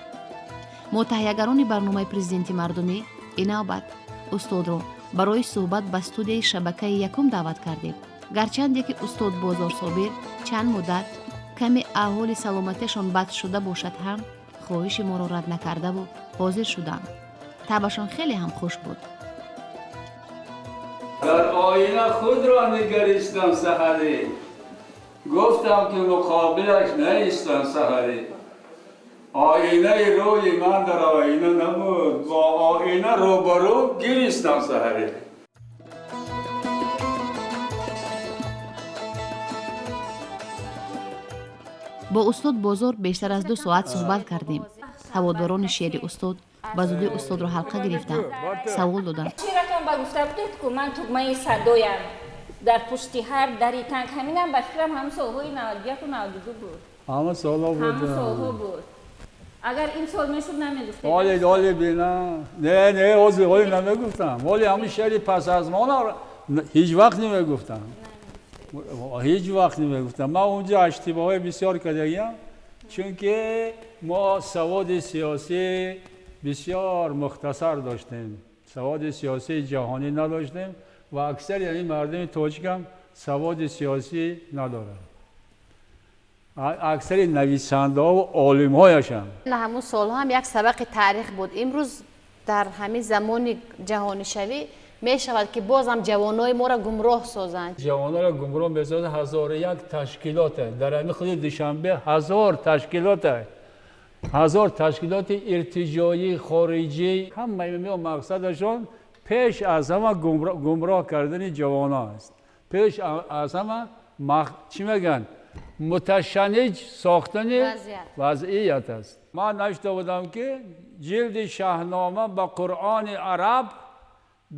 Мо таҳиягарони барномаи Президенти мардумӣ ин навбат устодро барои суҳбат ба студияи шабакаи якум даъват кардем. Гарчанде ки устод Бозорсобир чанд муддат каме аҳволи саломатиашон бад шуда бошад ҳам, хоҳиши моро рад накардаву ҳозир шуданд. Табашон хеле ҳам хуш буд. Дар оина худро нигаристам саҳарӣ, гуфтам ки муқобилаш наистам саҳарӣ. Оинаи рӯи ман дар оина набуд, бо оина рӯбарӯ гиристам саҳарӣ. Бо устод Бозор бештар аз 2 соат суҳбат кардем. Ҳаводорони шеъри устод ба зудӣ устодро ҳалқа гирифтанд, савол доданд. Шеъратон ба гуфта будед ку ман тугмаи садоям дар пушти ҳар дари танк, ҳаминам ба фикрам ҳамон солҳои 91 92 буд. Ҳама солҳо буд. Ҳама солҳо буд. Агар ин сол мешуд намегуфтед. Оли оли бина. Не, не, ози оли намегуфтам. Оли ҳамин шеъри пас аз мона ҳеҷ вақт намегуфтам. Ҳеҷ вақт намегуфтам. Ман онҷо иштибоҳҳои бисёр кардагиам, чунки мо саводи сиёсӣ бисёр мухтасар доштем. Саводи сиёсии ҷаҳонӣ надоштем ва аксари ҳамин мардуми тоҷик ҳам саводи сиёсӣ надоранд. Аксари нависандаҳо ва олимҳояшам. Ҳамун солҳо ҳам як сабақи таърих буд. Имрӯз дар ҳамин замони ҷаҳонишавӣ мешавад ки боз ҳам ҷавонои моро гумроҳ созанд. Ҷавононро гумроҳ месозанд. 1001 ташкилот дар ҳамин худи Душанбе, 1000 ташкилот, 1000 ташкилоти иртиҷоӣ, хориҷӣ, ҳамаи инҳо мақсадашон пеш аз ҳама гумроҳ кардани ҷавонон аст. Пеш аз ҳама чӣ мегӯянд? Муташанниҷ сохтани вазъият аст. Ман навишта будам ки ҷилди Шаҳнома ба Қуръони араб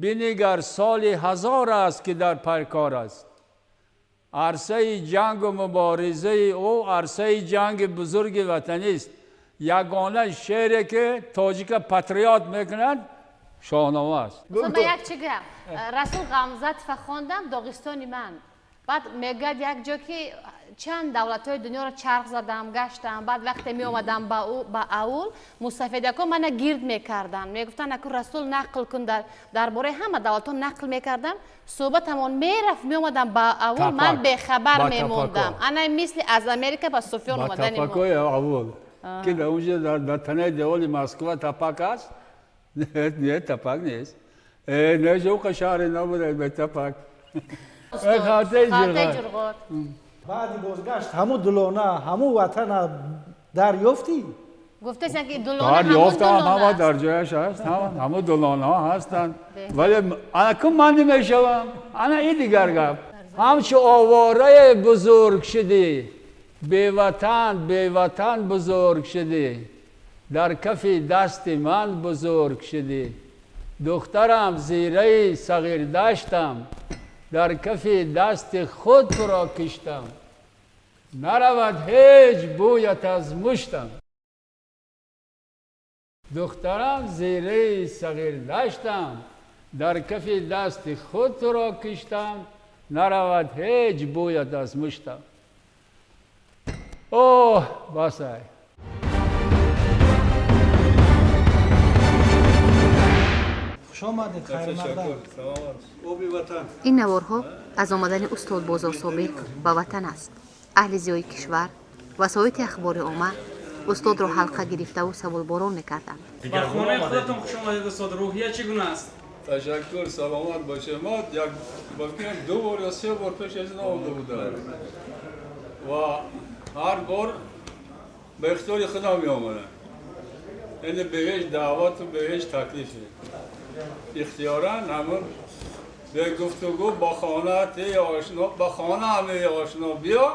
бинигар, соли 1000 аст ки дар пайкор аст. Арсаи ҷангу муборизаи ӯ арсаи ҷанги бузурги ватанист. Ягона шеъре ки тоҷика патриот мекунад, Шоҳнома аст. Ман як чи гӯям, Расул Ғамзатова хондам, Доғистони ман. Баъд мегӯяд як ҷо ки чанд давлатҳои дунёро чарх задам, гаштам, баъд вақте меомадам ба аул, мусафедако мана гирд мекарданд, мегуфтанд, аку Расул, нақл кун, дар бораи ҳама давлатҳо нақл мекардам, суҳбатамон мерафт, меомадам ба аул, ман бехабар мемондам, ана мисли аз Америка ба Суфён омадани мо. Аул ки дар онҷо дар танаи деволи Москва тапак аст? Не, тапак нест. Не, ҷоқа шаҳре набуда бе тапак. Халтаи ҷурғот. Баъди бозгашт ҳамун дулона, ҳамун ватана дарёфтӣ? Гуфтасан ки дулона. Дарёфтам, ҳама дар ҷояш аст, ҳамун дулонаҳо ҳастанд, вале анаку ман намешавам, ана ин дигар гап. Ҳамчу овораи бузург шудӣ, беватан, беватан бузург шудӣ, дар кафи дасти ман бузург шудӣ. Духтарам, зираи сағирдаштам, дар кафи дасти худ туро киштам, наравад ҳеҷ бӯят аз муштам. Духтарам, зираи сағирдаштам, дар кафи дасти худ туро киштам, наравад ҳеҷ бӯят аз муштам. Оҳ, басай. Хуш омадед, хайрмақдам. Ин наворҳо аз омадани устод Бозорсобир ба ватан аст. Аҳли зиёи кишвар, васоити ахбори омма устодро ҳалқа гирифтаву саволборон мекарданд. Ба хонаи худатон хуш омадед, устод. Рӯҳия чӣ гуна аст? Ташаккур, саломат бошед. Ма як ба фикрам, ду бор ё се бор пеш аз ин омада будам ва ҳар бор ба ихтиёри худам меомадам, яъне бе ҳеҷ даъвату бе ҳеҷ таклифе, ихтиёран, ҳамун бе гуфтугӯ. Ба хонаат эй ошно, ба хонаам эй ошно биё,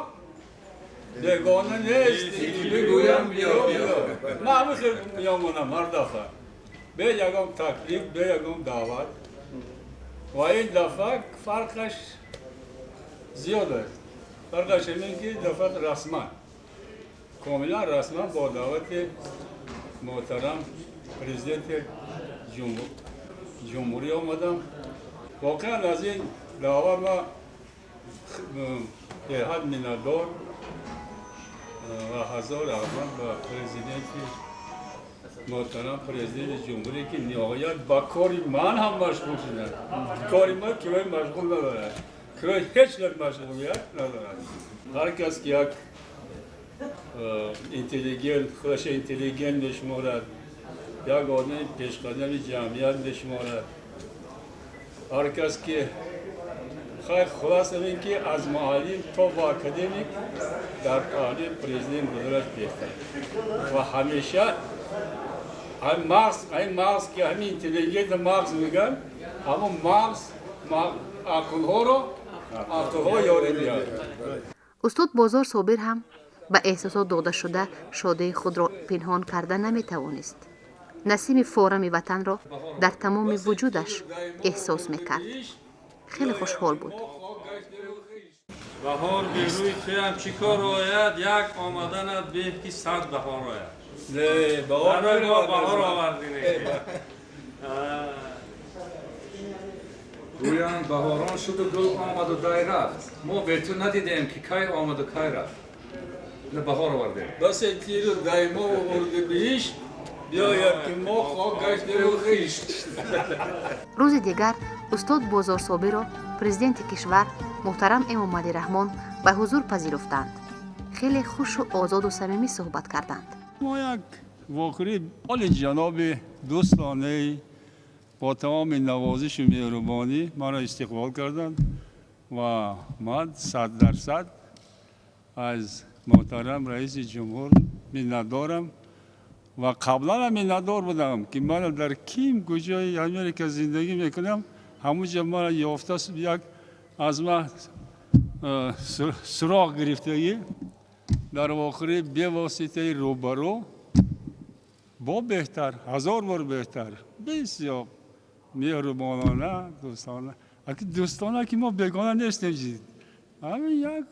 бегона нести ки бигӯям биё, биё. Ман ҳамин хел меомадам ҳар дафъа, бе ягон таклиф, бе ягон даъват. Ва ин дафъа фарқаш зиёд аст. Фарқаш ҳамин ки дафъа расман, комилан расман бо даъвати муҳтарам президенти ҷумҳурӣ омадам. Воқеан аз ин даъват ма беҳад миннатдор ва ҳазор раҳмат ба президенти муҳтарам, президенти ҷумҳурӣ, ки ниҳоят ба кори ман ҳам машғул шуданд. Кори ман кирои машғул надорад, кирои ҳеҷ кас машғулият надорад. Ҳар кас ки як интеллигент, худаша интеллигент мешуморад, як одами пешқадами ҷамъият мешуморад, ҳар кас ки хайр, хулоса ин ки аз муаллим то ба академик дар паҳлӯи президент буданаш беҳтар. Ва ҳамеша ҳамин мағз, ҳамин мағз ки ҳамин интеллигента мағз мегӯянд, ҳамон мағз ақлҳоро, ақлҳо ёрӣ медиҳад. Устод Бозор Собир ҳам ба эҳсосот дода шуда, шодии худро пинҳон карда наметавонист. Насими форами ватанро дар тамоми вуҷудаш эҳсос мекард. Хеле хушҳол буд. Баҳор берӯи туям чӣ кор ояд? Як омаданат беҳ, ки 100 баҳор ояд. Не, баҳор. Барои мо баҳор овардине. Гӯянд, баҳорон шуду гул омаду дай рафт, мо бе ту надидем, ки кай омаду кай рафт. Не, баҳор овардем. Басе тиру даймову урдибиҳишт биёяд, ки мо хок гаштеву хишт. Рӯзи дигар устод Бозорсобирро президенти кишвар муҳтарам Эмомалӣ Раҳмон ба ҳузур пазируфтанд. Хеле хушу озоду самимӣ суҳбат карданд. Мо як вохӯрии оли ҷаноби дӯстонаи бо тамоми навозишу меҳрубонӣ маро истиқбол карданд ва ман 100% аз муҳтарам раиси ҷумҳур миннатдорам ва қаблан миннатдор будам, ки мана дар ким куҷои Америка зиндагӣ мекунам, ҳамунҷа мана ёфта, як аз ман суроғ гирифтагӣ, дар вохӯрии бевоситаи рӯбарӯ бо беҳтар, ҳазор бор беҳтар, бисёр меҳрубонона, дӯстона. Аки дӯстона, ки мо бегона нестем, ҳамин як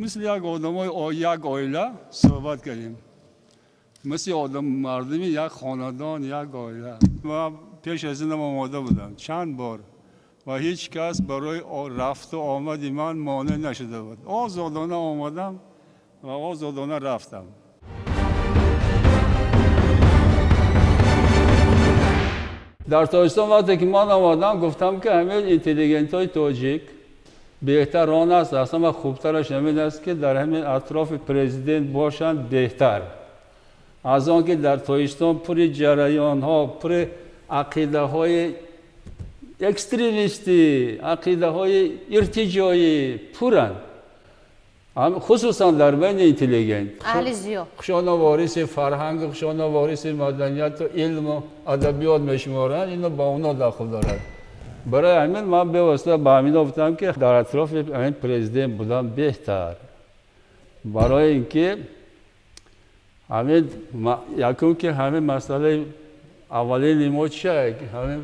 мисли як одамои як оила суҳбат кардем. Мисли одам мардуми як хонадон, як оила. Ман пеш аз инам омода будам чанд бор ва ҳеҷ кас барои рафту омади ман монеъ нашуда буд. Озодона омадам ва озодона рафтам. Дар Тоҷикистон вақте ки ман омадам, гуфтам ки ҳамин интеллигентҳои тоҷик беҳтар он аст, аз ҳама хубтараш ҳамин аст, ки дар ҳамин атрофи президент бошанд беҳтар. Аз он ки дар Тоҷикистон пури ҷараёнҳо, пури ақидаҳои экстремистӣ, ақидаҳои иртиҷоӣ пуранд. Хусусан дар байни интеллигент. Аҳли зиё. Хушона вориси фарҳанг, хушона вориси маданияту илму адабиёт мешуморанд, ино ба онҳо дахл дорад. Барои ҳамин ман бевосита ба ҳамино гуфтам, ки дар атрофи ҳамин президент будан беҳтар. Барои ин ки ҳамин якум ки ҳамин масъалаи аввалини мо чия? Ҳамин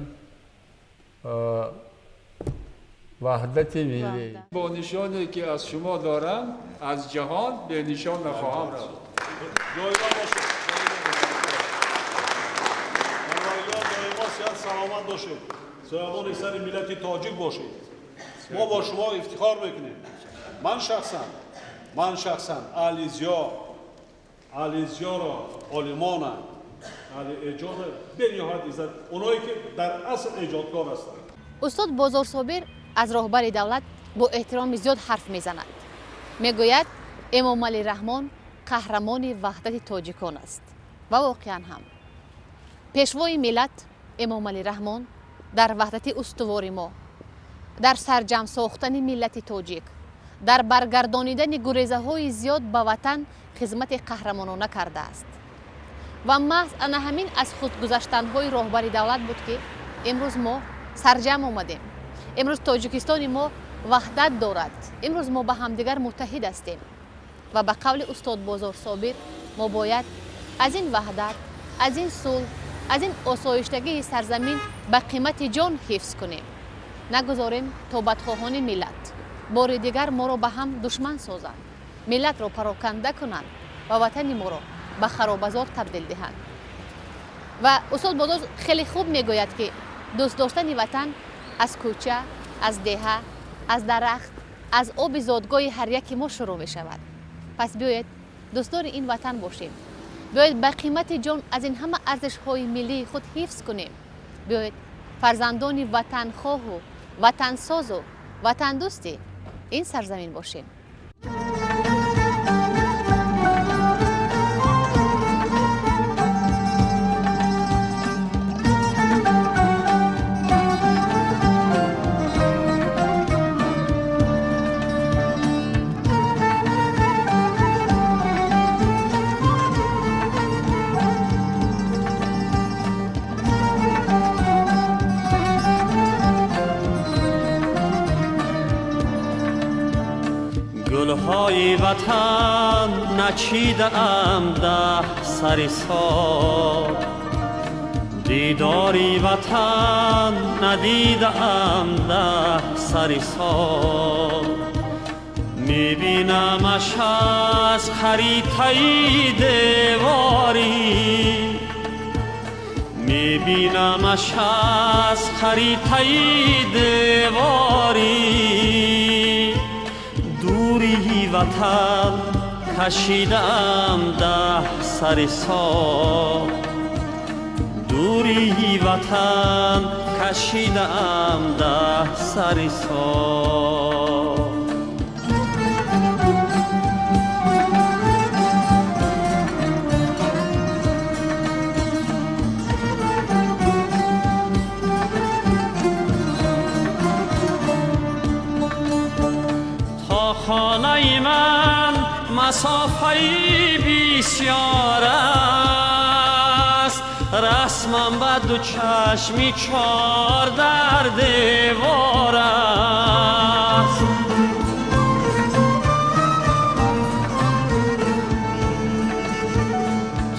ваҳдати миллӣ. Бо нишоне ки аз шумо дорам, аз ҷаҳон бенишон нахоҳам рафт. Доимо бошед. Доимо сиҳат саломат бошед. Соябони сари миллати тоҷик бошед. Мо бо шумо ифтихор мекунем. Ман шахсан аҳли зиёро, олимона, аҳли эҷода бениҳоят иззат, оное ки дар асл эҷодкор ҳастанд. Устод Бозорсобир аз роҳбари давлат бо эҳтироми зиёд ҳарф мезанад. Мегӯяд, Эмомалӣ Раҳмон қаҳрамони ваҳдати тоҷикон аст. Ва воқеан ҳам пешвои миллат Эмомалӣ Раҳмон дар ваҳдати устувори мо, дар сарҷамъ сохтани миллати тоҷик, дар баргардонидани гурезаҳои зиёд ба ватан хизмати қаҳрамонона кардааст. Ва маҳз ана ҳамин аз худгузаштанҳои роҳбари давлат буд, ки имрӯз мо сарҷамъ омадем. Имрӯз Тоҷикистони мо ваҳдат дорад. Имрӯз мо ба ҳамдигар муттаҳид ҳастем. Ва ба қавли устод Бозорсобир мо бояд аз ин ваҳдат, аз ин сулҳ, аз ин осоиштагии сарзамин ба қимати ҷон ҳифз кунем. Нагузорем то бадхоҳони миллат бори дигар моро ба ҳам душман созанд, миллатро пароканда кунанд ва ватани моро ба харобазор табдил диҳанд. Ва устод Бозор хеле хуб мегӯяд, ки дӯст доштани ватан аз кӯча, аз деҳа, аз дарахт, аз оби зодгоҳи ҳар яки мо шурӯъ мешавад. Пас биёед дӯстдори ин ватан бошем. Биёед ба қимати ҷон аз ин ҳама арзишҳои миллии худ ҳифз кунем. Биёед фарзандони ватанхоҳу ватансозу ватандӯсти ин сарзамин бошем. گلهای وطن نچیدم ده سر سال، دیداری وطن ندیدم ده سر سال. میبینمش از خریطه دیواری، میبینمش از خریطه دیواری. دوری وطن کشیدم ده سر سال، دوری وطن کشیدم ده سر سال. خانه من مسافه بسیار است، رسمم به دو چشمی چار در دیوار است.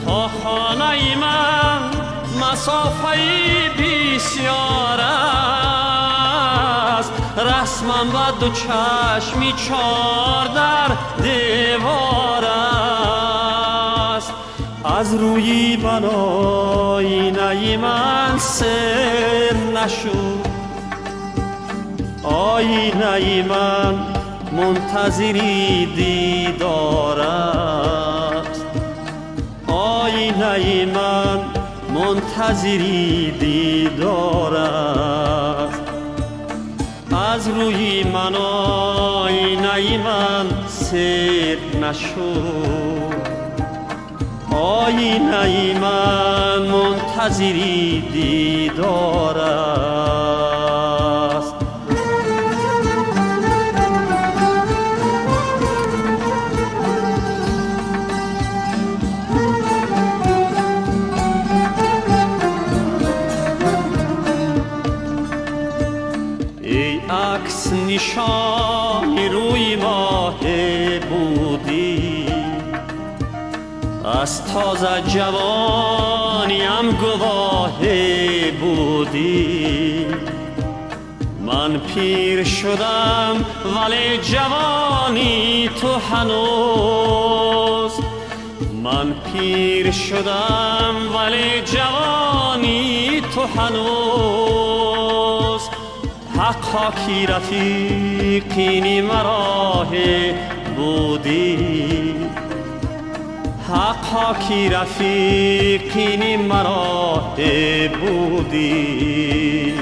تا خانه من مسافه بسیار است، رسمم به دو چشمی چار در دیوار است. از از روی من آینه من سر نشد، آینه من منتظری دیدار است، آینه من منتظری دیدار است. از روی من آینه من سر نشد، آینه من منتظری دیدار است. ای عکس نشان روی ماه بودی، از تازه جوانیم گواه بودی. من پیر شدم ولی جوانی تو هنوز، من پیر شدم ولی جوانی تو هنوز. حقا کی رفیقینی مرا بودی، حقا کی رفیقینی مرا بودی.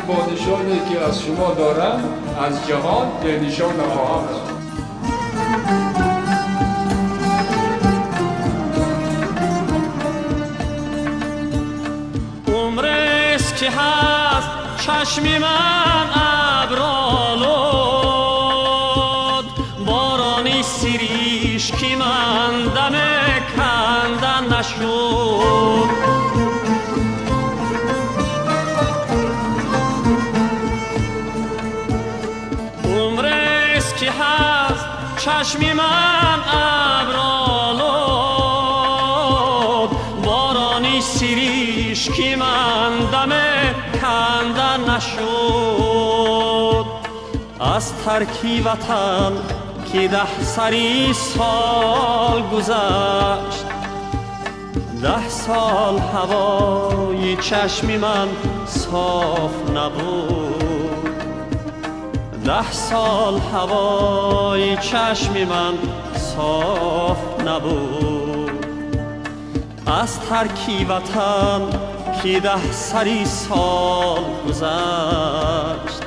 با نشانی که از شما دارم از جهان به نشان نخواهم داد. عمرست که هست چشم من ابرآلود، بارانی سیریش که من دم کندن نشد. عمرست که هست چشم من ابرآلود، بارانی سیریش که من دم کندن نشد. از ترکی وطن که 10 سری سال گذشت، 10 سال هوای چشم من صاف نبود، 10 سال هوای چشم من صاف نبود. از ترکی وطن که 10 سری سال گذشت،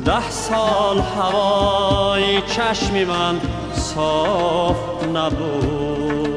10 سال هوای چشم من صاف نبود.